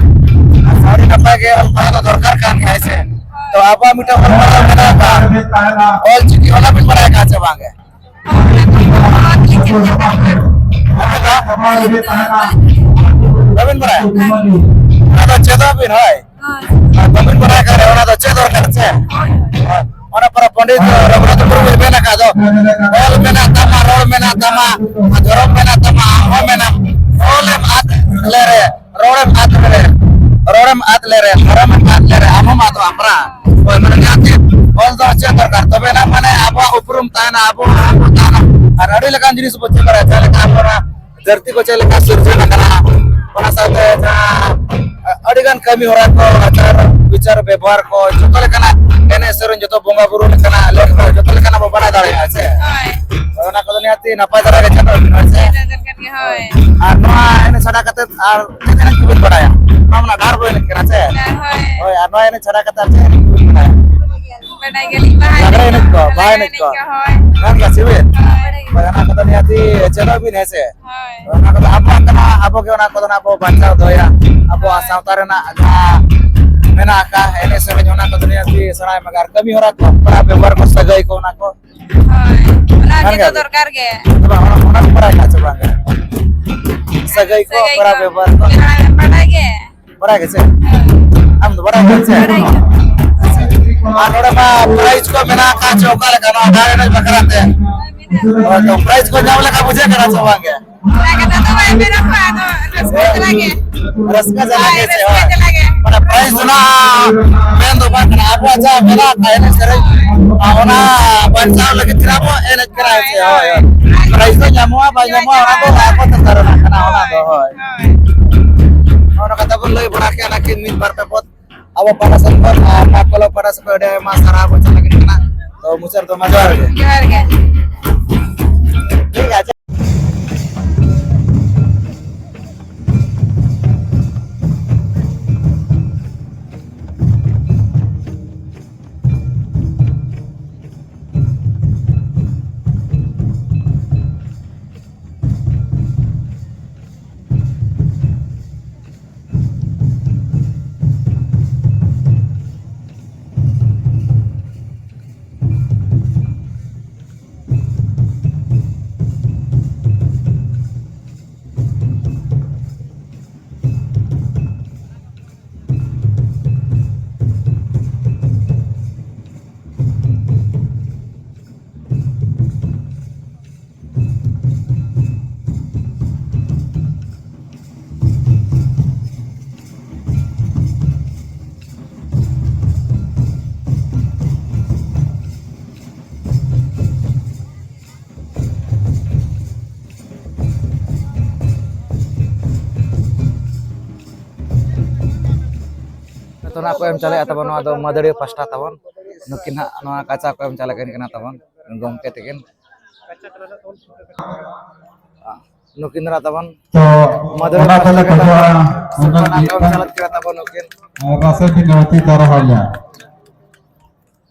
ᱟᱪᱪᱷᱟ, ᱟᱹᱰᱤ ᱱᱟᱯᱟᱭ ᱜᱮ ᱚᱞ ᱯᱟᱲᱦᱟᱣ ᱫᱚ ᱫᱚᱨᱠᱟᱨ ᱠᱟᱱ ᱜᱮᱭᱟ, ᱦᱮᱸ ᱥᱮ? ᱛᱚ ᱟᱵᱚᱣᱟᱜ ᱢᱤᱫᱴᱟᱝ ᱚᱞ ᱯᱟᱲᱦᱟᱣ ᱢᱮᱱᱟᱜ ᱟᱠᱟᱫ, ᱚᱞ ᱪᱤᱠᱤ ᱚᱞ ᱵᱤᱱ ᱵᱟᱲᱟᱭ ᱟᱠᱟᱫ ᱪᱮ ᱵᱟᱝ ᱜᱮ? ᱟᱵᱤᱱ ᱫᱚ? ᱵᱟᱵᱤᱱ ᱵᱟᱲᱟᱭᱟ? ᱚᱱᱟ ᱫᱚ ᱪᱮᱫᱚᱜ ᱵᱤᱱ, ᱦᱳᱭ᱾ ᱟᱨ ᱵᱟᱵᱤᱱ ᱵᱟᱲᱟᱭ ᱠᱷᱟᱱ ᱚᱱᱟ ᱫᱚ ᱪᱮᱫ ᱫᱚᱨᱠᱟᱨ ᱥᱮ? ᱦᱳᱭ᱾ ᱚᱱᱟ ᱯᱚᱨᱮ ᱯᱚᱱᱰᱤᱛ ᱨᱚᱜᱷᱩᱱᱟᱛᱷ ᱢᱩᱨᱢᱩᱭ ᱢᱮᱱ ᱟᱠᱟᱫ ᱫᱚ, ᱚᱞ ᱢᱮᱱᱟᱜ ᱛᱟᱢᱟ, ᱨᱚᱲ ᱢᱮᱱᱟᱜ ᱛᱟᱢᱟ, ᱟᱨ ᱫᱷᱚᱨᱚᱢ ᱢᱮᱱᱟᱜ ᱛᱟᱢᱟ, ᱟᱢ ᱦᱚᱸ ᱢᱮᱱᱟᱢ᱾ ᱚᱞᱮᱢ ᱟᱫ ᱞᱮᱨᱮ, ᱨᱚᱲᱮᱢ ᱟᱫ ᱞᱮᱨᱮ, ᱨᱚᱲᱮᱢ ᱟᱫ ᱞᱮᱨᱮ, ᱫᱷᱚᱨᱚᱢᱮᱢ ᱟᱫ ᱞᱮᱨᱮ, ᱟᱢ ᱦᱚᱸᱢ ᱟᱫᱚᱜ ᱟᱢ ᱯᱨᱟ᱾ ᱦᱳᱭ, ᱢᱟᱱᱮ ᱡᱟᱦᱟᱸ ᱪᱮᱫ ᱚᱞ ᱫᱚ ᱪᱮᱫ ᱫᱚᱨᱠᱟᱨ, ᱛᱚᱵᱮ ᱱᱟᱜ ᱢᱟᱱᱮ ᱟᱵᱚᱣᱟᱜ ᱩᱯᱨᱩᱢ ᱛᱟᱦᱮᱱᱟ, ᱟᱵᱚ, ᱟᱵᱚ ᱛᱟᱦᱮᱱᱟ᱾ ᱟᱨ ᱟᱹᱰᱤ ᱞᱮᱠᱟᱱ ᱡᱤᱱᱤᱥ ᱵᱚ ᱪᱮᱫ ᱫᱟᱲᱮᱭᱟᱜᱼᱟ, ᱡᱟᱦᱟᱸ ᱞᱮᱠᱟ ᱟᱵᱚᱣᱟᱜ ᱫᱷᱟᱹᱨᱛᱤ ᱠᱚ ᱪᱮᱫ ᱞᱮᱠᱟ ᱥᱤᱨᱡᱚᱱ ᱟᱠᱟᱱᱟ, ᱚᱱᱟ ᱥᱟᱶᱛᱮ ᱡᱟᱦᱟᱸ ᱟᱹᱰᱤᱜᱟᱱ ᱠᱟᱹᱢᱤ ᱦᱚᱨᱟ ᱠᱚ, ᱟᱪᱟᱨ ᱵᱤᱪᱟᱨ ᱵᱮᱵᱚᱦᱟᱨ ᱠᱚ, ᱡᱚᱛᱚ ᱞᱮᱠᱟᱱᱟᱜ ᱮᱱᱮᱡ ᱥᱮᱨᱮᱧ, ᱡᱚᱛᱚ ᱵᱚᱸᱜᱟ ᱵᱩᱨᱩ ᱞᱮᱠᱟᱱᱟᱜ ᱞᱮᱠ ᱠᱚ, ᱡᱚᱛᱚ ᱞᱮᱠᱟᱱᱟᱜ ᱵᱚ ᱵᱟᱰᱟᱭ ᱫᱟᱲᱮᱭᱟᱜᱼᱟ, ᱥᱮ? ᱦᱳᱭ᱾ ᱚᱱᱟ ᱠᱚᱫᱚ ᱱᱤᱦᱟᱹᱛᱤ ᱱᱟᱯᱟᱭ ᱫᱷᱟᱨᱟ ᱜᱮ ᱪᱟᱞᱟᱜ ᱠᱟᱱᱟ, ᱥᱮ? ᱱᱟᱯᱟᱭ ᱫᱷᱟᱨᱟ ᱜᱮ, ᱦᱳᱭ᱾ ᱟᱨ ᱱᱚᱣᱟ ᱮᱱᱮᱡ ᱪᱷᱟᱰᱟ ᱠᱟᱛᱮ ᱟᱨ ᱪᱮᱫ ᱮᱱᱮᱡ ᱠᱚᱵᱤᱱ ᱵᱟᱰᱟᱭᱟ? ᱱᱚᱣᱟ ᱢᱟ ᱰᱟᱦᱟᱨ ᱵᱚ ᱮᱱᱮᱡ ᱠᱟᱱᱟ, ᱥᱮ? ᱦᱳᱭ᱾ ᱦᱳᱭ, ᱟᱨ ᱱᱚᱣᱟ ᱮᱱᱮᱡ ᱪᱷᱟᱰᱟ ᱠᱟᱛᱮ ᱟᱨ ᱪᱮᱫ ᱮᱱᱮᱡ ᱠᱚᱵᱤᱱ ᱵᱟᱰᱟᱭᱟ? ᱵᱟᱰᱟᱭ ᱜᱮᱭᱟᱞᱤᱧ, ᱵᱟᱦᱟ ᱞᱟᱜᱽᱲᱮ ᱮᱱᱮᱡ ᱠᱚ, ᱵᱟᱦᱟ ᱮᱱᱮᱡ ᱠᱚ᱾ ᱦᱳᱭ᱾ ᱜᱟᱱ ᱜᱮᱭᱟ ᱥᱮ ᱵᱤᱱ? ᱦᱳᱭ᱾ ᱦᱳᱭ, ᱚᱱᱟ ᱠᱚᱫᱚ ᱱᱤᱦᱟᱹᱛᱤ ᱪᱮᱫᱚᱜ ᱵᱤᱱ, ᱦᱮᱸ ᱥᱮ? ᱦᱳᱭ᱾ ᱚᱱᱟ ᱠᱚᱫᱚ ᱟᱵᱚᱣᱟᱜ ᱠᱟᱱᱟ, ᱟᱵᱚ ᱜᱮ ᱚᱱᱟ ᱠᱚᱫᱚ ᱱᱟᱜ ᱵᱚ ᱵᱟᱧᱪᱟᱣ ᱫᱚᱦᱚᱭᱟ᱾ ᱟᱵᱚᱣᱟᱜ ᱦᱳᱭ᱾ ᱥᱟᱶᱛᱟ ᱨᱮᱱᱟᱜ ᱡᱟᱦᱟᱸ ᱢᱮᱱᱟᱜ ᱟᱠᱟᱫ ᱮᱱᱮᱡ ᱥᱮᱨᱮᱧ, ᱚᱱᱟ ᱠᱚ ᱫᱩᱱᱤᱭᱟᱹ ᱥᱮᱬᱟᱭ ᱢᱮ, ᱟᱨ ᱠᱟᱹᱢᱤ ᱦᱚᱨᱟ ᱠᱚ, ᱯᱮᱲᱟ ᱵᱮᱵᱚᱦᱟᱨ ᱠᱚ, ᱥᱟᱹᱜᱟᱹᱭ ᱠᱚ, ᱚᱱᱟ ᱠᱚ᱾ ᱦᱳᱭ, ᱚᱱᱟ ᱠᱟᱱ ᱪᱮᱫ ᱜᱮᱭᱟ᱾ ᱫᱚᱨᱠᱟᱨ ᱜᱮ᱾ ᱛᱚᱵᱮ ᱚᱱᱟ, ᱚᱱᱟ ᱠᱚ ᱵᱟᱲᱟᱭ ᱠᱟᱜ ᱥᱮ ᱵᱟᱝ? ᱥᱟᱹᱜᱟᱹᱭ ᱠᱚ, ᱥᱟᱹᱜᱟᱹᱭ ᱯᱮᱲᱟ ᱠᱚ᱾ ᱵᱮᱵᱚᱦᱟᱨ ᱠᱚ᱾ ᱵᱟᱲᱟᱭ, ᱵᱟᱲᱟᱭ ᱜᱮ᱾ ᱵᱟᱲᱟᱭ ᱜᱮ ᱥᱮ? ᱦᱳᱭ᱾ ᱟᱢ ᱫᱚ ᱵᱟᱲᱟᱭ ᱜᱮ ᱥᱮ? ᱵᱟᱲᱟᱭ ᱜᱮ᱾ ᱟᱨ ᱱᱚᱰᱮ ᱢᱟ prize ᱠᱚ ᱢᱮᱱᱟᱜ ᱟᱠᱟᱫ ᱪᱚ, ᱚᱠᱟ ᱞᱮᱠᱟ ᱱᱚᱣᱟ ᱫᱟᱲᱮ ᱮᱱᱮᱡ ᱵᱟᱠᱷᱨᱟ ᱛᱮ? ᱦᱳᱭ, ᱢᱮᱱᱟᱜ᱾ ᱦᱳᱭ, ᱛᱚ prize ᱠᱚ ᱧᱟᱢ ᱞᱮᱠᱟ ᱵᱩᱡᱷᱟᱹᱜ ᱠᱟᱱᱟ ᱥᱮ ᱵᱟᱝ ᱜᱮ? ᱚᱱᱟ ᱠᱟᱛᱷᱟ ᱫᱚ ᱵᱟᱭ ᱢᱮᱱᱚᱜᱼᱟ, ᱟᱫᱚ ᱨᱟᱹᱥᱠᱟᱹ ᱡᱟᱞᱟ ᱜᱮ᱾ ᱨᱟᱹᱥᱠᱟᱹ ᱡᱟᱞᱟ ᱦᱳᱭ, ᱜᱮ ᱥᱮ, ᱨᱟᱹᱥᱠᱟᱹ ᱦᱳᱭ᱾ ᱡᱟᱞᱟ ᱜᱮ᱾ ᱢᱟᱱᱮ prize ᱫᱚ ᱱᱟᱦᱟᱜ ᱢᱮᱱ ᱫᱚ ᱵᱟᱝ ᱠᱟᱱᱟ, ᱟᱵᱚᱣᱟᱜ ᱡᱟᱦᱟᱸ ᱢᱮᱱᱟᱜ ᱟᱠᱟᱫ ᱮᱱᱮᱡ ᱥᱮᱨᱮᱧ, ᱟᱨ ᱚᱱᱟ ᱵᱟᱧᱪᱟᱣ ᱞᱟᱹᱜᱤᱫ ᱛᱮ ᱟᱵᱚ ᱮᱱᱮᱡ ᱠᱟᱱᱟ, ᱦᱳᱭ ᱥᱮ? ᱦᱳᱭ, ᱦᱳᱭ᱾ ᱦᱳᱭ᱾ Prize ᱫᱚ ᱧᱟᱢᱚᱜᱼᱟ, ᱵᱟᱭ ᱧᱟᱢᱚᱜᱼᱟ, ᱚᱱᱟ ᱫᱚ ᱟᱠᱚ ᱪᱮᱛᱟᱱ ᱨᱮ ᱱᱟᱜ ᱠᱟᱱᱟ, ᱚᱱᱟ ᱫᱚ, ᱦᱳᱭ᱾ ᱦᱳᱭ᱾ ᱱᱚᱜᱼᱚ ᱱᱚᱝᱠᱟ ᱛᱟᱵᱚᱱ ᱞᱟᱹᱭ ᱵᱟᱲᱟ ᱠᱮᱫᱟ ᱱᱟᱠᱤᱱ ᱢᱤᱫ ᱵᱟᱨ ᱯᱮ ᱯᱚᱫ᱾ ᱟᱵᱚ ᱯᱟᱦᱴᱟ ᱥᱮᱱ ᱠᱷᱚᱱ ᱟᱨ ᱱᱚᱣᱟ ᱠᱚᱞᱚ ᱯᱟᱦᱴᱟ ᱥᱮᱱ ᱠᱷᱚᱱ ᱟᱹᱰᱤ ᱟᱭᱢᱟ ᱥᱟᱨᱦᱟᱣ ᱵᱚᱱ ᱪᱟᱞ ᱟᱹᱠᱤᱱ ᱠᱟᱱᱟ᱾ ᱛᱚ ᱢᱩᱪᱟᱹᱫ ᱨᱮᱫᱚ ᱢᱟ ᱡᱚᱦᱟᱨ ᱜᱮ᱾ ᱡᱚᱦᱟᱨ ᱜᱮ᱾ ᱴᱷᱤᱠ ᱟᱪᱷᱮ᱾ ᱱᱤᱛᱚᱜ ᱱᱟᱜ ᱠᱚ ᱮᱢ ᱪᱟᱞᱟᱜᱼᱟ ᱛᱟᱵᱚᱱ, ᱱᱚᱣᱟ ᱫᱚ ᱢᱟᱹᱫᱟᱹᱲᱤᱭᱟᱹ ᱯᱟᱥᱴᱟ ᱛᱟᱵᱚᱱ᱾ ᱱᱩᱠᱤᱱ ᱦᱟᱸᱜ ᱱᱚᱣᱟ ᱠᱟᱪᱟ ᱠᱚ ᱮᱢ ᱪᱟᱞᱟᱜ ᱠᱟᱱ ᱠᱟᱱᱟ ᱛᱟᱵᱚᱱ ᱜᱚᱢᱠᱮ ᱛᱟᱹᱠᱤᱱ᱾ ᱱᱩᱠᱤᱱ ᱫᱚ ᱱᱟᱜ ᱛᱟᱵᱚᱱ ᱛᱚ, ᱢᱟᱹᱫᱟᱹᱲᱤᱭᱟᱹ ᱚᱱᱟ ᱯᱟᱥᱴᱟ ᱛᱮᱞᱮ ᱠᱟᱱᱟ ᱠᱷᱚᱡᱚᱜᱼᱟ, ᱛᱟᱵᱚᱱ᱾ ᱚᱱᱟ ᱥᱤᱨᱯᱟᱹ ᱱᱟᱜ ᱠᱚ ᱮᱢ ᱢᱤᱫᱴᱟᱝ ᱪᱟᱞᱟᱜ ᱠᱟᱱᱟ ᱛᱟᱵᱚᱱ ᱱᱩᱠᱤᱱ᱾ ᱨᱟᱥᱮ ᱵᱤᱱᱟᱹᱣᱛᱤ ᱛᱟᱨᱟ ᱦᱚᱭᱟ᱾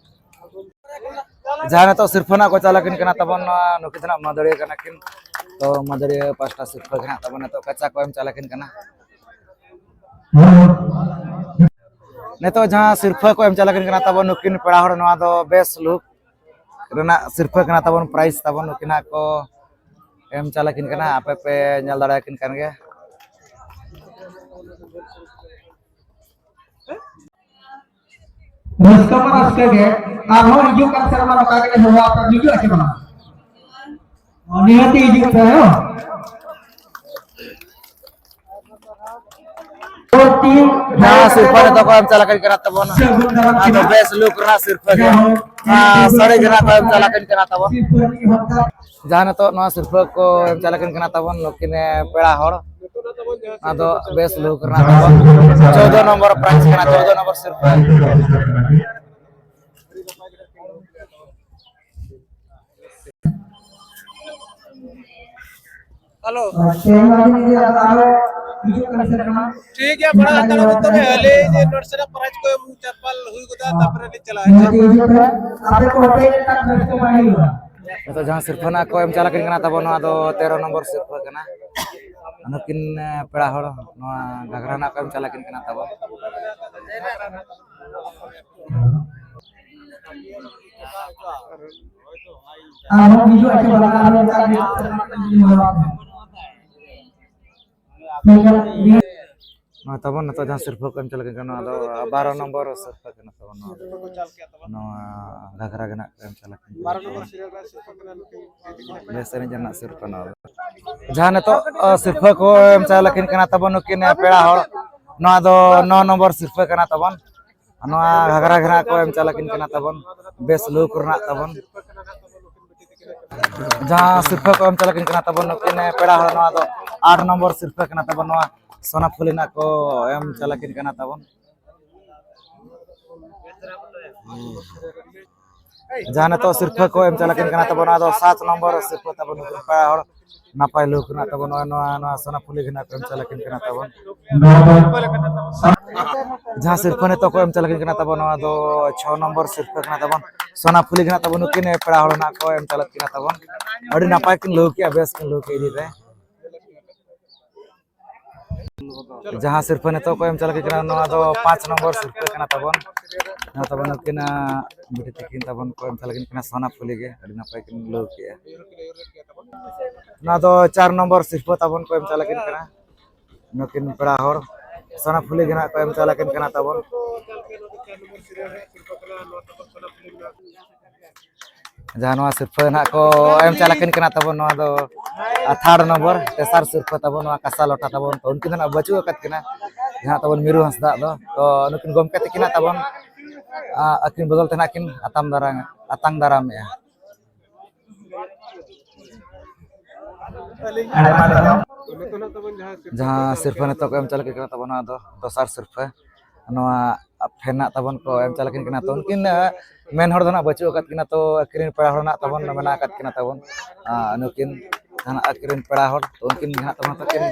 ᱡᱟᱦᱟᱸ ᱱᱤᱛᱚᱜ ᱥᱤᱨᱯᱟᱹ ᱱᱟᱜ ᱠᱚ ᱪᱟᱞᱟᱠᱤᱱ ᱠᱟᱱᱟ ᱛᱟᱵᱚᱱ, ᱱᱚᱣᱟ ᱱᱩᱠᱤᱱ ᱫᱚ ᱱᱟᱜ ᱢᱟᱹᱫᱟᱹᱲᱤᱭᱟᱹ ᱠᱟᱱᱟ ᱠᱤᱱ᱾ ᱛᱚ ᱢᱟᱹᱫᱟᱹᱲᱤᱭᱟᱹ ᱯᱟᱥᱴᱟ ᱥᱤᱨᱯᱟᱹ ᱜᱮ ᱱᱟᱜ ᱛᱟᱵᱚᱱ ᱱᱤᱛᱚᱜ ᱠᱟᱪᱟ ᱠᱚ ᱮᱢ ᱪᱟᱞᱟᱠᱤᱱ ᱠᱟᱱᱟ᱾ ᱱᱤᱛᱚᱜ ᱡᱟᱦᱟᱸ ᱥᱤᱨᱯᱷᱟᱹ ᱠᱚ ᱮᱢ ᱪᱟᱞᱟᱜ ᱠᱟᱱᱟ ᱛᱟᱵᱚᱱ ᱱᱩᱠᱤᱱ ᱯᱮᱲᱟ ᱦᱚᱲ, ᱱᱚᱣᱟ ᱫᱚ ᱵᱮᱥ ᱞᱩᱠ ᱨᱮᱱᱟᱜ ᱥᱤᱨᱯᱷᱟᱹ ᱠᱟᱱᱟ ᱛᱟᱵᱚᱱ, ᱯᱨᱟᱭᱤᱡᱽ ᱛᱟᱵᱚᱱ ᱱᱩᱠᱤᱱᱟᱜ ᱠᱚ ᱮᱢ ᱪᱟᱞᱟᱜ ᱠᱟᱱᱟ᱾ ᱟᱯᱮ ᱯᱮ ᱧᱮᱞ ᱫᱟᱲᱮᱭᱟᱠᱤᱱ ᱠᱟᱱ ᱜᱮᱭᱟ᱾ ᱨᱟᱹᱥᱠᱟᱹ ᱢᱟ ᱨᱟᱹᱥᱠᱟᱹ ᱜᱮ, ᱟᱨᱦᱚᱸ ᱦᱤᱡᱩᱜ ᱠᱟᱱ ᱥᱮᱨᱢᱟ ᱱᱚᱝᱠᱟ ᱜᱮᱞᱮ ᱦᱚᱦᱚ ᱟᱯᱮ, ᱦᱤᱡᱩᱜᱼᱟ ᱪᱮ ᱵᱟᱝ? ᱱᱤᱦᱟᱹᱛᱤ ᱦᱤᱡᱩᱜ ᱯᱮ, ᱦᱮᱸ᱾ ᱡᱟᱦᱟᱸ ᱥᱤᱨᱯᱷᱟᱹ ᱱᱤᱛᱚᱜ ᱠᱚ ᱮᱢ ᱪᱟᱞᱟᱜ ᱠᱟᱱᱟ ᱛᱟᱵᱚᱱ, ᱟᱫᱚ ᱵᱮᱥ ᱞᱩᱠ ᱨᱮᱱᱟᱜ ᱥᱤᱨᱯᱷᱟᱹ ᱜᱮ, ᱟᱨ ᱥᱟᱹᱲᱤ ᱜᱮ ᱱᱟᱜ ᱠᱚ ᱮᱢ ᱪᱟᱞᱟᱜ ᱠᱟᱱᱟ ᱛᱟᱵᱚᱱ᱾ ᱡᱟᱦᱟᱸ ᱱᱤᱛᱚᱜ ᱱᱚᱣᱟ ᱥᱤᱨᱯᱷᱟᱹ ᱠᱚ ᱮᱢ ᱪᱟᱞᱟᱜ ᱠᱟᱱᱟ ᱛᱟᱵᱚᱱ ᱱᱩᱠᱤᱱ ᱯᱮᱲᱟ ᱦᱚᱲ, ᱟᱫᱚ ᱵᱮᱥ ᱞᱩᱠ ᱨᱮᱱᱟᱜ ᱛᱟᱵᱚᱱ ᱪᱳᱫᱽᱫᱚ ᱱᱚᱢᱵᱚᱨ ᱯᱨᱟᱭᱤᱡᱽ ᱠᱟᱱᱟ, ᱪᱳᱫᱽᱫᱚ ᱱᱚᱢᱵᱚᱨ ᱥᱤᱨᱯᱷᱟᱹ᱾ ᱦᱮᱞᱳ᱾ ᱴᱷᱤᱠ ᱜᱮᱭᱟ, ᱵᱟᱲᱟ ᱦᱟᱛᱟᱲ ᱟᱵᱚᱱ ᱛᱚᱵᱮ, ᱦᱟᱹᱞᱤ ᱡᱮ ᱱᱚᱰᱮ ᱥᱮᱱᱟᱜ ᱯᱨᱟᱭᱤᱡᱽ ᱠᱚ ᱮᱢ ᱪᱟᱯᱟᱞ ᱦᱩᱭ ᱜᱚᱫᱚᱜᱼᱟ, ᱛᱟᱨᱯᱚᱨᱮ ᱞᱤᱧ ᱪᱟᱞᱟᱜᱼᱟ᱾ ᱱᱤᱛᱚᱜ ᱡᱟᱦᱟᱸ ᱥᱤᱨᱯᱷᱟᱹ ᱱᱟᱜ ᱠᱚ ᱮᱢ ᱪᱟᱞᱟᱜ ᱠᱟᱱᱟ ᱛᱟᱵᱚᱱ, ᱱᱚᱣᱟ ᱫᱚ ᱛᱮᱨᱚ ᱱᱚᱢᱵᱚᱨ ᱥᱤᱨᱯᱷᱟᱹ ᱠᱟᱱᱟ᱾ ᱱᱩᱠᱤᱱ, ᱮ, ᱯᱮᱲᱟ ᱦᱚᱲ ᱱᱚᱣᱟ ᱜᱷᱟᱜᱽᱨᱟ ᱱᱟᱜ ᱠᱚ ᱮᱢ ᱪᱟᱞᱟᱜ ᱠᱤᱱ ᱠᱟᱱᱟ ᱛᱟᱵᱚᱱ᱾ ᱟᱨᱦᱚᱸ ᱦᱤᱡᱩᱜ ᱟᱠᱚ ᱵᱟᱝ, ᱟᱨᱦᱚᱸ ᱚᱱᱠᱟ ᱜᱮ ᱱᱚᱣᱟ ᱛᱟᱵᱚᱱ ᱱᱤᱛᱚᱜ ᱡᱟᱦᱟᱸ ᱥᱤᱨᱯᱷᱟᱹ ᱠᱚ ᱮᱢ ᱪᱟᱞᱟᱜ ᱠᱟᱱᱟ, ᱱᱚᱣᱟ ᱫᱚ ᱵᱟᱨᱚ ᱱᱚᱢᱵᱚᱨ ᱥᱤᱨᱯᱷᱟᱹ ᱠᱟᱱᱟ ᱛᱟᱵᱚᱱ᱾ ᱱᱚᱣᱟ ᱫᱚ, ᱱᱚᱣᱟ ᱜᱷᱟᱜᱽᱨᱟ ᱜᱮ ᱱᱟᱜ ᱠᱚ ᱮᱢ ᱪᱟᱞᱟᱜ ᱠᱟᱱᱟ᱾ ᱵᱮᱥ ᱮᱱᱮᱡ ᱨᱮᱱᱟᱜ ᱥᱤᱨᱯᱷᱟᱹ ᱱᱚᱣᱟ ᱫᱚ᱾ ᱡᱟᱦᱟᱸ ᱱᱤᱛᱚᱜ, ᱟ, ᱥᱤᱨᱯᱷᱟᱹ ᱠᱚ ᱮᱢ ᱪᱟᱞᱟᱜ ᱠᱟᱱᱟ ᱛᱟᱵᱚᱱ ᱱᱩᱠᱤᱱ ᱯᱮᱲᱟ ᱦᱚᱲ, ᱱᱚᱣᱟ ᱫᱚ ᱱᱚ ᱱᱚᱢᱵᱚᱨ ᱥᱤᱨᱯᱷᱟᱹ ᱠᱟᱱᱟ ᱛᱟᱵᱚᱱ᱾ ᱱᱚᱣᱟ ᱜᱷᱟᱜᱽᱨᱟ ᱜᱮ ᱱᱟᱜ ᱠᱚ ᱮᱢ ᱪᱟᱞᱟᱜ ᱠᱟᱱᱟ ᱛᱟᱵᱚᱱ, ᱵᱮᱥ ᱞᱩᱠ ᱨᱮᱱᱟᱜ ᱛᱟᱵᱚᱱ᱾ ᱡᱟᱦᱟᱸ ᱥᱤᱨᱯᱷᱟᱹ ᱠᱚ ᱮᱢ ᱪᱟᱞᱟᱜ ᱠᱟᱱᱟ ᱛᱟᱵᱚᱱ ᱱᱩᱠᱤᱱ ᱯᱮᱲᱟ ᱦᱚᱲ, ᱱᱚᱣᱟ ᱫᱚ ᱟᱴ ᱱᱚᱢᱵᱚᱨ ᱥᱤᱨᱯᱷᱟᱹ ᱠᱟᱱᱟ ᱛᱟᱵᱚᱱ, ᱱᱚᱣᱟ ᱥᱳᱱᱟ ᱯᱷᱩᱞᱤ ᱱᱟᱜ ᱠᱚ ᱮᱢ ᱪᱟᱞᱟᱜ ᱠᱟᱱᱟ ᱛᱟᱵᱚᱱ᱾ ᱡᱟᱦᱟᱸ ᱱᱤᱛᱚᱜ ᱥᱤᱨᱯᱷᱟᱹ ᱠᱚ ᱮᱢ ᱪᱟᱞᱟᱜ ᱠᱟᱱᱟ ᱛᱟᱵᱚᱱ, ᱱᱚᱣᱟ ᱫᱚ ᱥᱟᱛ ᱱᱚᱢᱵᱚᱨ ᱥᱤᱨᱯᱷᱟᱹ ᱛᱟᱵᱚᱱ ᱱᱩᱠᱤᱱ ᱯᱮᱲᱟ ᱦᱚᱲ, ᱱᱟᱯᱟᱭ ᱞᱩᱠ ᱨᱮᱱᱟᱜ ᱛᱟᱵᱚᱱ ᱱᱚᱜᱼᱚᱭ ᱱᱚᱣᱟ, ᱱᱚᱣᱟ ᱥᱳᱱᱟ ᱯᱷᱩᱞᱤ ᱜᱮ ᱱᱟᱜ ᱠᱚ ᱮᱢ ᱪᱟᱞᱟᱜ ᱠᱟᱱᱟ ᱛᱟᱵᱚᱱ᱾ ᱡᱟᱦᱟᱸ ᱥᱤᱨᱯᱷᱟᱹ ᱱᱤᱛᱚᱜ ᱠᱚ ᱮᱢ ᱪᱟᱞᱟᱜ ᱠᱟᱱᱟ ᱛᱟᱵᱚᱱ, ᱱᱚᱣᱟ ᱫᱚ ᱪᱷᱚ ᱱᱚᱢᱵᱚᱨ ᱥᱤᱨᱯᱷᱟᱹ ᱠᱟᱱᱟ ᱛᱟᱵᱚᱱ, ᱥᱳᱱᱟ ᱯᱷᱩᱞᱤ ᱜᱮ ᱱᱟᱜ ᱛᱟᱵᱚᱱ ᱱᱩᱠᱤᱱ ᱯᱮᱲᱟ ᱦᱚᱲ ᱱᱟᱜ ᱠᱚ ᱮᱢ ᱪᱟᱞᱟᱜ ᱠᱟᱱᱟ ᱛᱟᱵᱚᱱ᱾ ᱟᱹᱰᱤ ᱱᱟᱯᱟᱭ ᱠᱤᱱ ᱞᱟᱹᱭ ᱠᱮᱜᱼᱟ, ᱵᱮᱥ ᱠᱤᱱ ᱞᱟᱹᱭ ᱠᱮᱜᱼᱟ ᱤᱫᱤ ᱨᱮ᱾ ᱡᱟᱦᱟᱸ ᱥᱤᱨᱯᱟᱹ ᱱᱤᱛᱚᱜ ᱠᱚ ᱮᱢ ᱪᱟᱞᱟᱜ ᱠᱟᱱᱟ, ᱱᱚᱣᱟ ᱫᱚ ᱯᱟᱸᱪ ᱱᱚᱢᱵᱚᱨ ᱥᱤᱨᱯᱟᱹ ᱠᱟᱱᱟ ᱛᱟᱵᱚᱱ᱾ ᱱᱚᱣᱟ ᱛᱟᱵᱚᱱ ᱱᱩᱠᱤᱱ, ᱟᱸ, ᱵᱤᱴᱤ ᱛᱟᱹᱠᱤᱱ ᱛᱟᱵᱚᱱ ᱠᱚ ᱮᱢ ᱪᱟᱞᱟᱜ ᱠᱟᱱᱟ ᱥᱚᱱᱟ ᱯᱷᱩᱞᱤ ᱜᱮ, ᱟᱹᱰᱤ ᱱᱟᱯᱟᱭ ᱠᱤᱱ ᱞᱟᱹᱣ ᱠᱮᱜᱼᱟ᱾ ᱱᱚᱣᱟ ᱫᱚ ᱪᱟᱨ ᱱᱚᱢᱵᱚᱨ ᱥᱤᱨᱯᱟᱹ ᱛᱟᱵᱚᱱ ᱠᱚ ᱮᱢ ᱪᱟᱞᱟᱜ ᱠᱟᱱᱟ᱾ ᱱᱩᱠᱤᱱ ᱯᱮᱲᱟ ᱦᱚᱲ ᱥᱚᱱᱟ ᱯᱷᱩᱞᱤ ᱜᱮ ᱱᱟᱦᱟᱜ ᱠᱚ ᱮᱢ ᱪᱟᱞᱟᱜ ᱠᱟᱱᱟ ᱛᱟᱵᱚᱱ᱾ ᱡᱟᱦᱟᱸ ᱱᱚᱣᱟ ᱥᱤᱨᱯᱟᱹ ᱱᱟᱦᱟᱜ ᱠᱚ ᱮᱢ ᱪᱟᱞᱟᱠᱤᱱ ᱠᱟᱱᱟ ᱛᱟᱵᱚᱱ, ᱱᱚᱣᱟ ᱫᱚ ᱛᱷᱟᱨᱰ ᱱᱚᱢᱵᱚᱨ, ᱛᱮᱥᱟᱨ ᱥᱤᱨᱯᱟᱹ ᱛᱟᱵᱚᱱ, ᱱᱚᱣᱟ ᱠᱟᱸᱥᱟ ᱞᱚᱴᱟ ᱛᱟᱵᱚᱱ᱾ ᱛᱚ, ᱩᱱᱠᱤᱱ ᱫᱚ ᱱᱟᱦᱟᱜ ᱵᱟᱹᱪᱩᱜ ᱟᱠᱟᱫ ᱠᱤᱱᱟ, ᱡᱟᱦᱟᱸ ᱛᱟᱵᱚᱱ ᱢᱤᱨᱩ ᱦᱟᱸᱥᱫᱟᱜ ᱫᱚ᱾ ᱛᱚ, ᱱᱩᱠᱤᱱ ᱜᱚᱢᱠᱮ ᱛᱟᱹᱠᱤᱱ ᱱᱟᱦᱟᱜ ᱛᱟᱵᱚᱱ, ᱟ, ᱟᱹᱠᱤᱱ ᱵᱚᱫᱚᱞ ᱛᱮ ᱱᱟᱦᱟᱜ ᱠᱤᱱ ᱟᱛᱟᱝ ᱫᱟᱨᱟᱢ, ᱟᱛᱟᱝ ᱫᱟᱨᱟᱢᱮᱜᱼᱟ᱾ ᱡᱟᱦᱟᱸ ᱥᱤᱨᱯᱟᱹ ᱱᱤᱛᱚᱜ ᱠᱚ ᱮᱢ ᱪᱟᱞᱟᱠᱤᱱ ᱠᱟᱱᱟ ᱛᱟᱵᱚᱱ, ᱱᱚᱣᱟ ᱫᱚ ᱫᱚᱥᱟᱨ ᱥᱤᱨᱯᱟᱹ᱾ ᱱᱚᱣᱟ ᱯᱷᱮᱱ ᱱᱟᱜ ᱛᱟᱵᱚᱱ ᱠᱚ ᱮᱢ ᱪᱟᱞᱟᱠᱤᱱ ᱠᱟᱱᱟ᱾ ᱛᱚ, ᱩᱱᱠᱤᱱ, ᱟᱸ, ᱢᱮᱱ ᱦᱚᱲ ᱫᱚ ᱱᱟᱜ ᱵᱟᱹᱪᱩᱜ ᱟᱠᱟᱫ ᱠᱤᱱᱟ, ᱛᱚ, ᱟᱹᱠᱤᱱ ᱨᱮᱱ ᱯᱮᱲᱟ ᱦᱚᱲ ᱱᱟᱜ ᱛᱟᱵᱚᱱ ᱢᱮᱱᱟᱜ ᱟᱠᱟᱫ ᱠᱤᱱᱟ ᱛᱟᱵᱚᱱ᱾ ᱟᱸ, ᱱᱩᱠᱤᱱ ᱡᱟᱦᱟᱱᱟᱜ ᱟᱹᱠᱤᱱ ᱨᱮᱱ ᱯᱮᱲᱟ ᱦᱚᱲ, ᱛᱚ, ᱩᱱᱠᱤᱱ ᱜᱮ ᱱᱟᱜ ᱛᱟᱵᱚᱱ ᱛᱟᱹᱠᱤᱱ